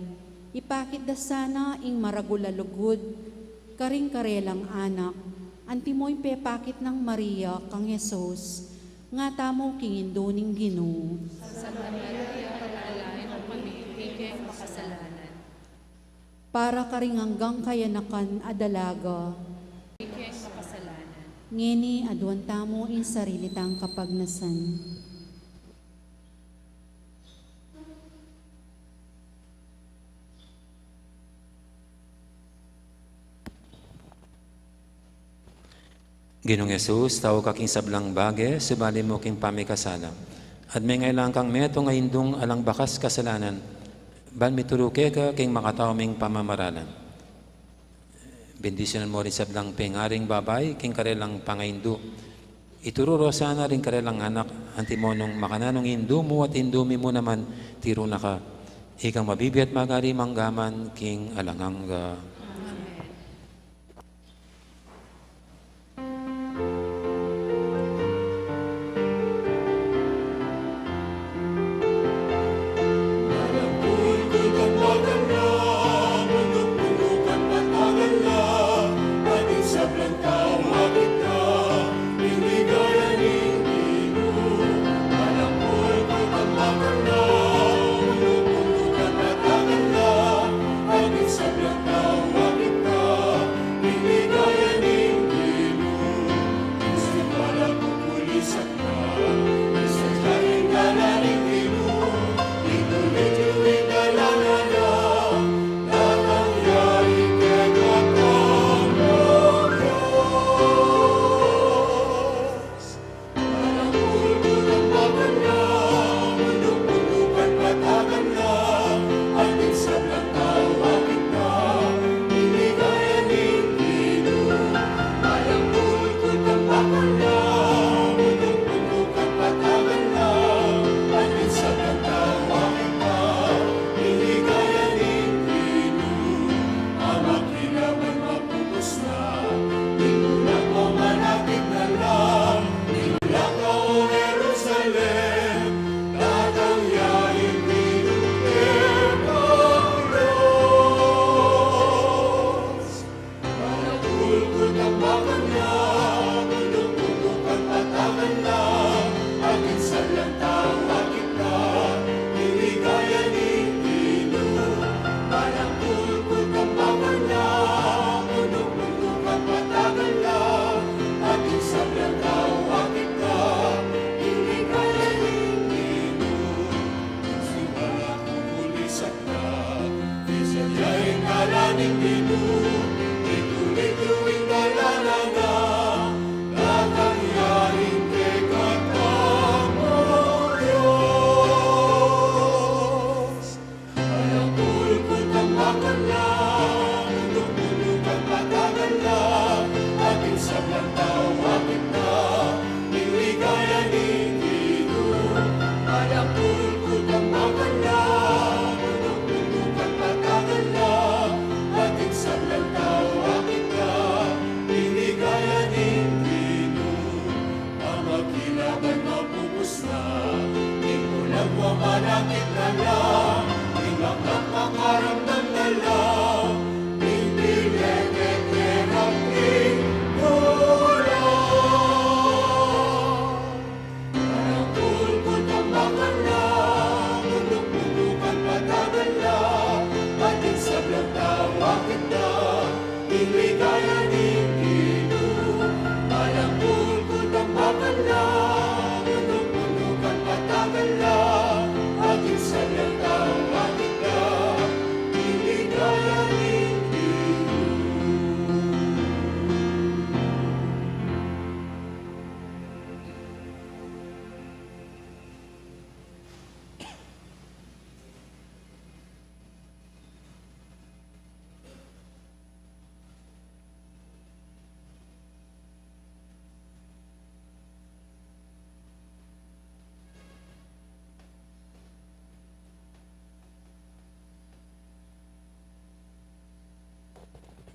ipakit da sana ing maragul a lugud karing karelang anak, antimo ing pepakit nang Maria kang Jesus, nga tamu king indu ning Ginu. Santa Maria, ipanalangin mu kami, ikeng makasalanan. Para karing anggang kayanakan a dalaga, ikeng makasalanan. Ngeni aduan tamu ing sarili tang kapagnasan. Ginung Jesus, tau ka king sablang bage, subali mu king pamikasala. At mengailangan kang metung a indung alang bakas kasalanan, ban mituru keka king makatau ming pamamaralan. Bendisyunan mu ring sablang pengaring babai king karelang pangaindu. Ituru ro sana ring karelang anak, antimo nung makananu ing indu mu at indu mi mu naman, tiru na ka. Ikang mabibie at magari mangga man king alang angga.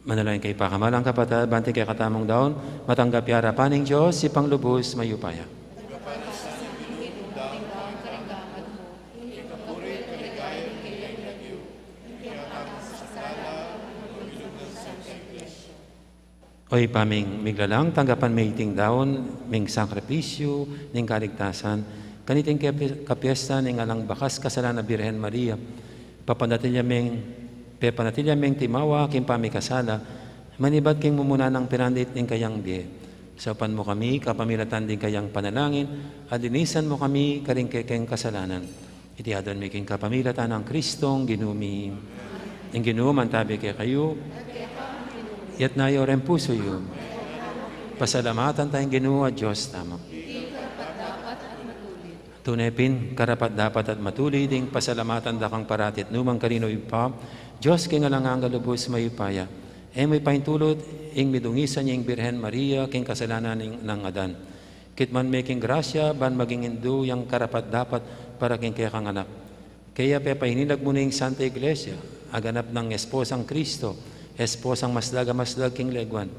Manalangin kayu pakamalan kung kapatad, bang ing kekatamung daun matanggap ya arapan ning Dios, Ibpang lubus mayupaya. O Ibpa ming miglalang, tanggapan me iting daun ming sakripisyu ning kaligtasan, kaniting kapi-, kapiesta ning alang bakas kasalanan a Birhen Maria. Papanatili ming, pepanatili ming timawa king pamikasala, manibat king mumuna nang piranit ning kayang bie. Saupan mu kami kapamilatan ding kayang panalangin, at linisan mu kami karing kekeng kasalanan. Iti adwan mi king kapamilatan nang Kristong Ginu mi. Ing Ginu mantabi kekayu. Itas yu reng pusu yu. Pasalamatan taya ing Ginu a Dios tamu. Tune pin, karapat-dapat at matulid ing pasalamatan da kang parati at nu man karin, O Ibpa, Dios king alang angga, lubus mayupaya. E mu ipaintulut ing midungisan ya ing Birhen Maria king kasalanan ning, nang Adan. Kitmuan me king grasya, ban maging indu yang karapat-dapat para king kekang anak. Kaya pepainilag mu na ing Santa Iglesia, a ganap nang esposang Kristo, esposang maslag a maslag king leguan.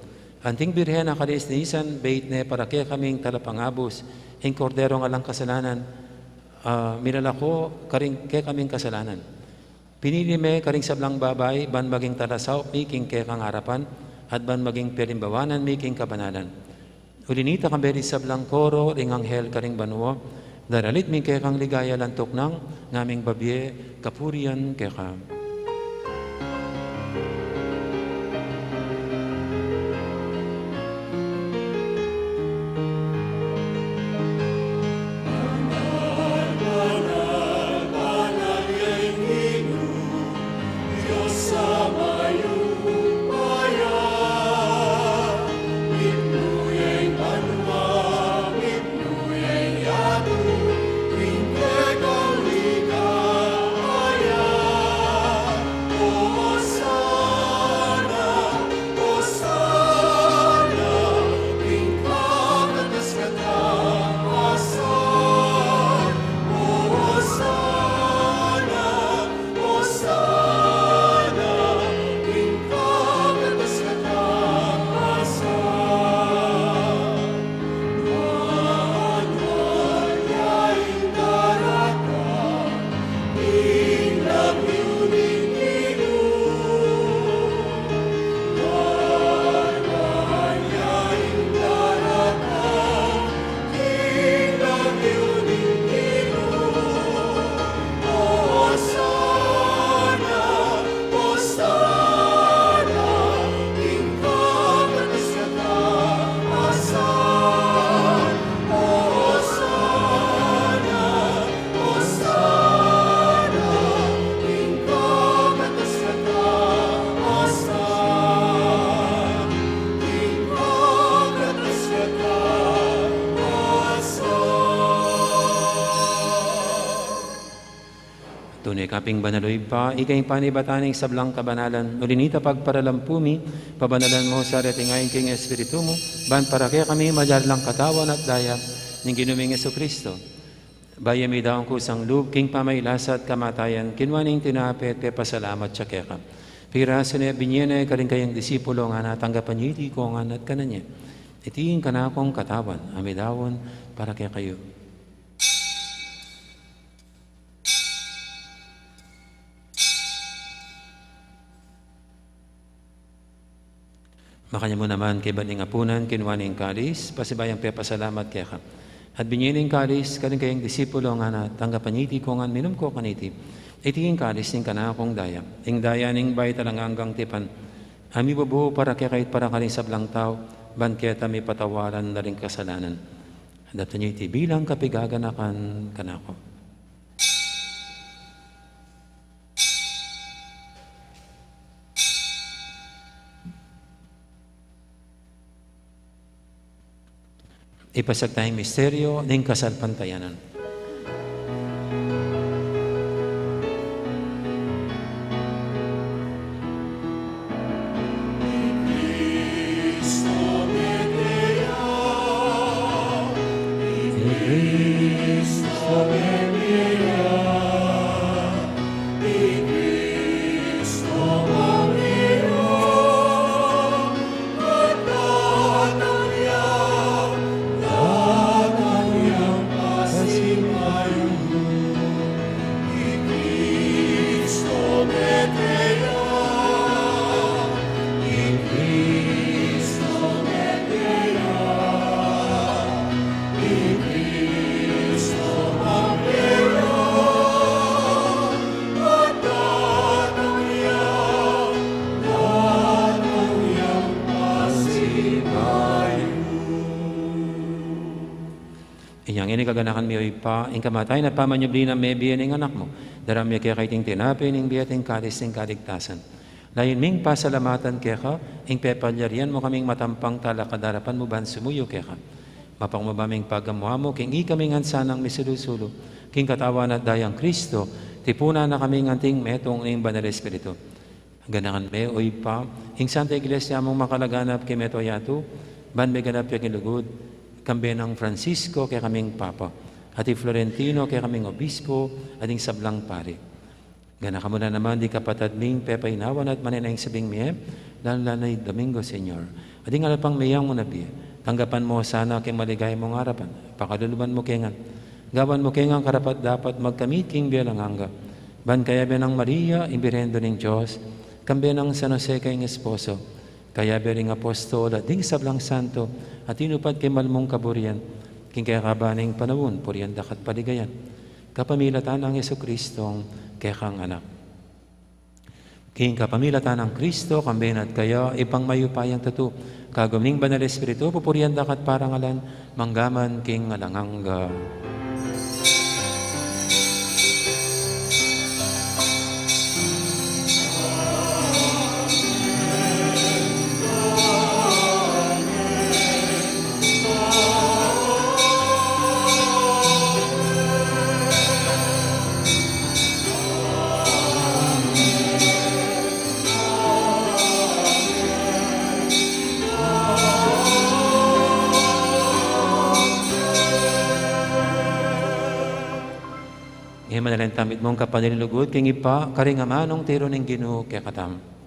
Anting Birhen a kalinisan, beit ne para kekaming talapangabus, ing Korderong alang kasalanan, a, milalako karing kekaming kasalanan. Pinili me karing sablang babai, ban maging talasaup mi king kekang arapan, at ban maging pelimbawanan mi king kabanalan. Uli nita, kambe ding sablang koro ring anghel karing banua, daralit mi ing kekang ligaya, lantuk nang ngaming babie kapurian keka. Tune ka pin banal, O Ibpa, ika ing panibatan ning sablang kabanalan, uli nita pagparalan pu mi, pabanalan mu sa reting ain king Espiritu mu, ban para kekami maging lang katawan at daya ning Ginu ming Jesucristo. Bayu mi daun kusang lub king pamailasa at kamatayan, kinua ne ing tinape, pepasalamat ya keka. Pirasu ne, binie ne karing kayang disipulo, ngana, tanggapan ye iti kongan at kanan ye. Iti ing kanakung katawan, a midaun para kekayu. Makanyan mu naman kaybat ning apunan, kinua ne ing kalis, pasibayu yang pepasalamat keka. At binie ne ing kalis karing kayang disipulo, ngana, tanggapan ye iti kongan, minum ko kaniti. Iti ing kalis ning kanakung daya, ing daya ning bayu at alang anggang tipan, a mibubu para kekayu at para karing sablang tau, ban keta mipatawaran la ring kasalanan. Daptan ye iti bilang kapaganakan kanaku. Ipasiag taya ing misteryu ning kasalpantayanan. Inya ngeni kaganakan mi, O Ibpa, ing kamatayan at pamanyubli nang mebie ning Anak mu, daraun mi keka iting tinape ning bie at ing kalis ning kaligtasan. Layun ming pasalamatan keka ing pepalyarian mu kaming matampang talakad king arapan mu ban sumuyu keka. Mapakumbaba ming pagamuan mu king ikami ngan sanang misulu-sulu king katawan at dayang Kristo, tipunan na kaming anting metung ning Banal Espiritu. Ganakan me, o Ibpa, ing Santa Iglesia mung makalaganap king mabilug a yatu, ban meganap ya king lugud, kambe nang Francisco kekaming Papa, at i Florentino kekaming Obispo, at ing sablang pari. Ganakan mu la naman ding kapatad ming pepainawan at manenaya king sabing mie, lalu na i Domingo Senior. At ding alapang meyang mu na bie, tanggapan mu sana king maligaya mung arapan, pakalulu mu ke ngan. Gawan mu ke ngan karapat-dapat magkamit king bie alang angga. Ban kayabe nang Maria, ing Birhen Indu ning Dios, kambe nang San Jose kayang esposo, kayabe ring apostol at ding sablang santo a tinupad king mal mung kaburian, king kekaban ning panaun, purian da ka at paligayan. Kapamilatan nang Jesucristo, kekang Anak. King kapamilatan nang Kristo, kambe na at kaya, Ibpang mayupayang tutu, kagum ning Banal Espiritu, pupurian da ka at parangalan, mangga man king alang angga. Ngeni manalangin tamu mitmung kapanilugud king Ibpa, karing amanung tiru ning Ginu kekatamu.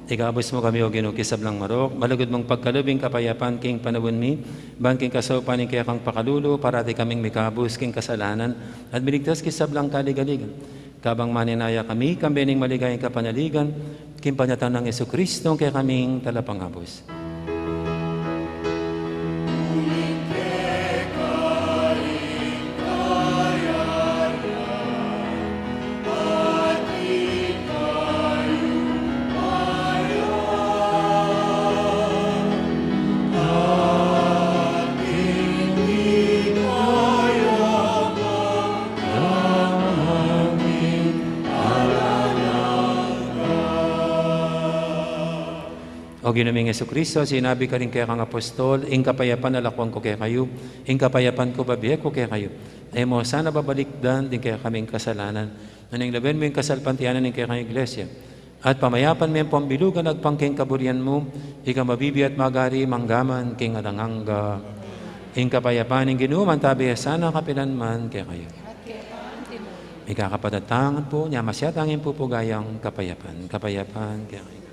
Ikabus mu kami, O Ginu, king sablang marok, malugud mung pagkalub ing kapayapan king panaun mi, ban king kasaupan ning kekang pakalulu, parati kaming mikabus king kasalanan, at miligtas king sablang kaligaligan. Kabang manenaya kami, kambe ning maligayang kapanaligan, king panyatang nang Jesucristo, kekaming Talapangabus. O Ginu ming Jesucristo, sinabi mu karing kekang apostol, ing kapayapan lakuan ku kekayu, ing kapayapan ku bibie ku kekayu. E mu sana babalikdan ding kekaming kasalanan, nune lawen mu ing kasalpantayanan ning kekang Iglesia. At pamayapan me ampong bilugan agpang king kaburian mu, ika mabibie at magari mangga man king alang angga. Ing kapayapan ning Ginu manatili ya sana kapilan man kekayu. Mikakapatad tang ampo, nya masyat tang pupugayan ing kapayapan. Kapayapan kekayu.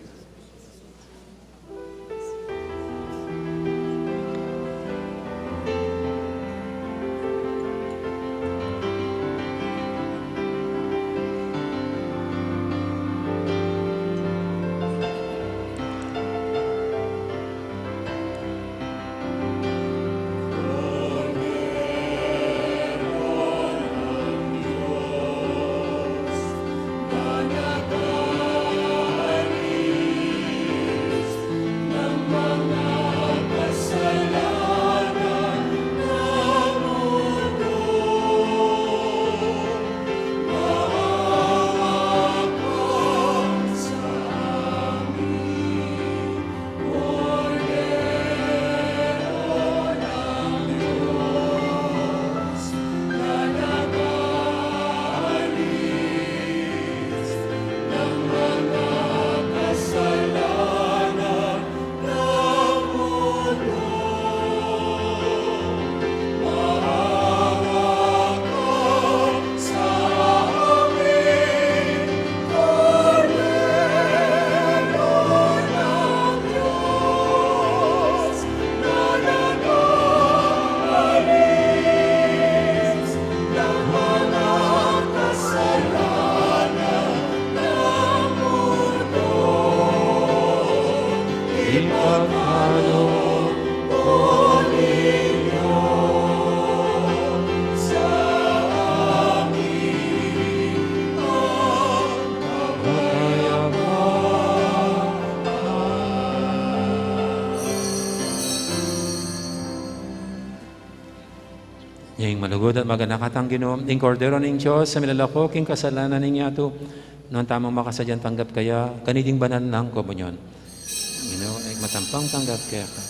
Ing malugud at maganakatang Ginu, ing Kordero ning Dios, a milalako king kasalanan ning yatu, nuan tamung makasadyang tanggap kaya kaniting banal nang komunyon. Ginu, ing matampang tanggap kaya ka.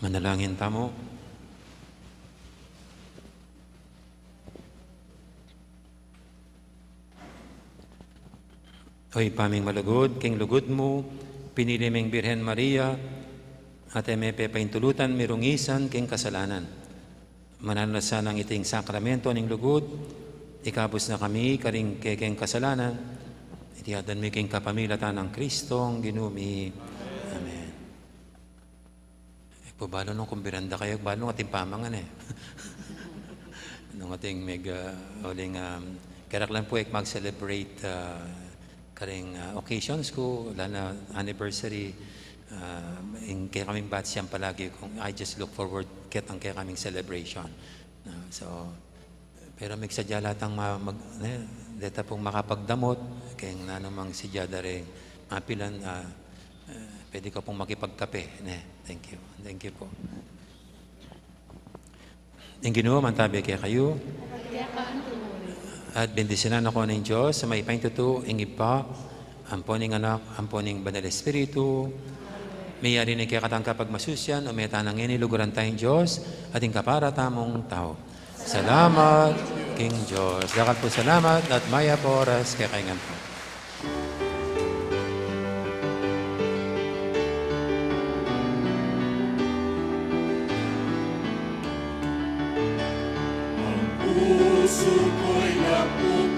Manalangin tamu. O Ibpa ming malugud, king lugud mu, pinili ming Birhen Maria, at e me pepaintulutan mirungisan king kasalanan. Mananu na sanang iting sakramento ning lugud, ikabus na kami karing kekeng kasalanan, iti aduan mi king kapamilatan nang Kristong Ginu mi. Amen. E ku balu nung kung biran da kayu, balu nung ating pamangan e. Nung ating meg, ah, uling, um, kerak lang pu e mag-celebrate, ah, karing, ah, occasions ku, lalo na anniversary, ah, ing kekaming batch yan palagi kung I just look forward ketang kekaming celebration. Ah, so, pero migsadya la tang ma-, mag-, ne, deta pung makapagdamot, keng nanumang sadya da ring mapilan, ah, eh, pwede ka pung makipagkape, ne. Thank you. Thank you po. Ing Ginu mantabi kekayu. At bendisyunan na kayu ning Dios, a mayupaya king tutu, ing Ibpa, ampo ning Anak, ampo ning Banal Espiritu. Meyari ne ing kekatang kapagmasusian, ume tana ngeni, luguran taya ing Dios, at ing kapara tamung tau. Salamat king Dios. Dakal pung salamat at mayap a oras kekayu ngan po. Ang puso ko'y napupulong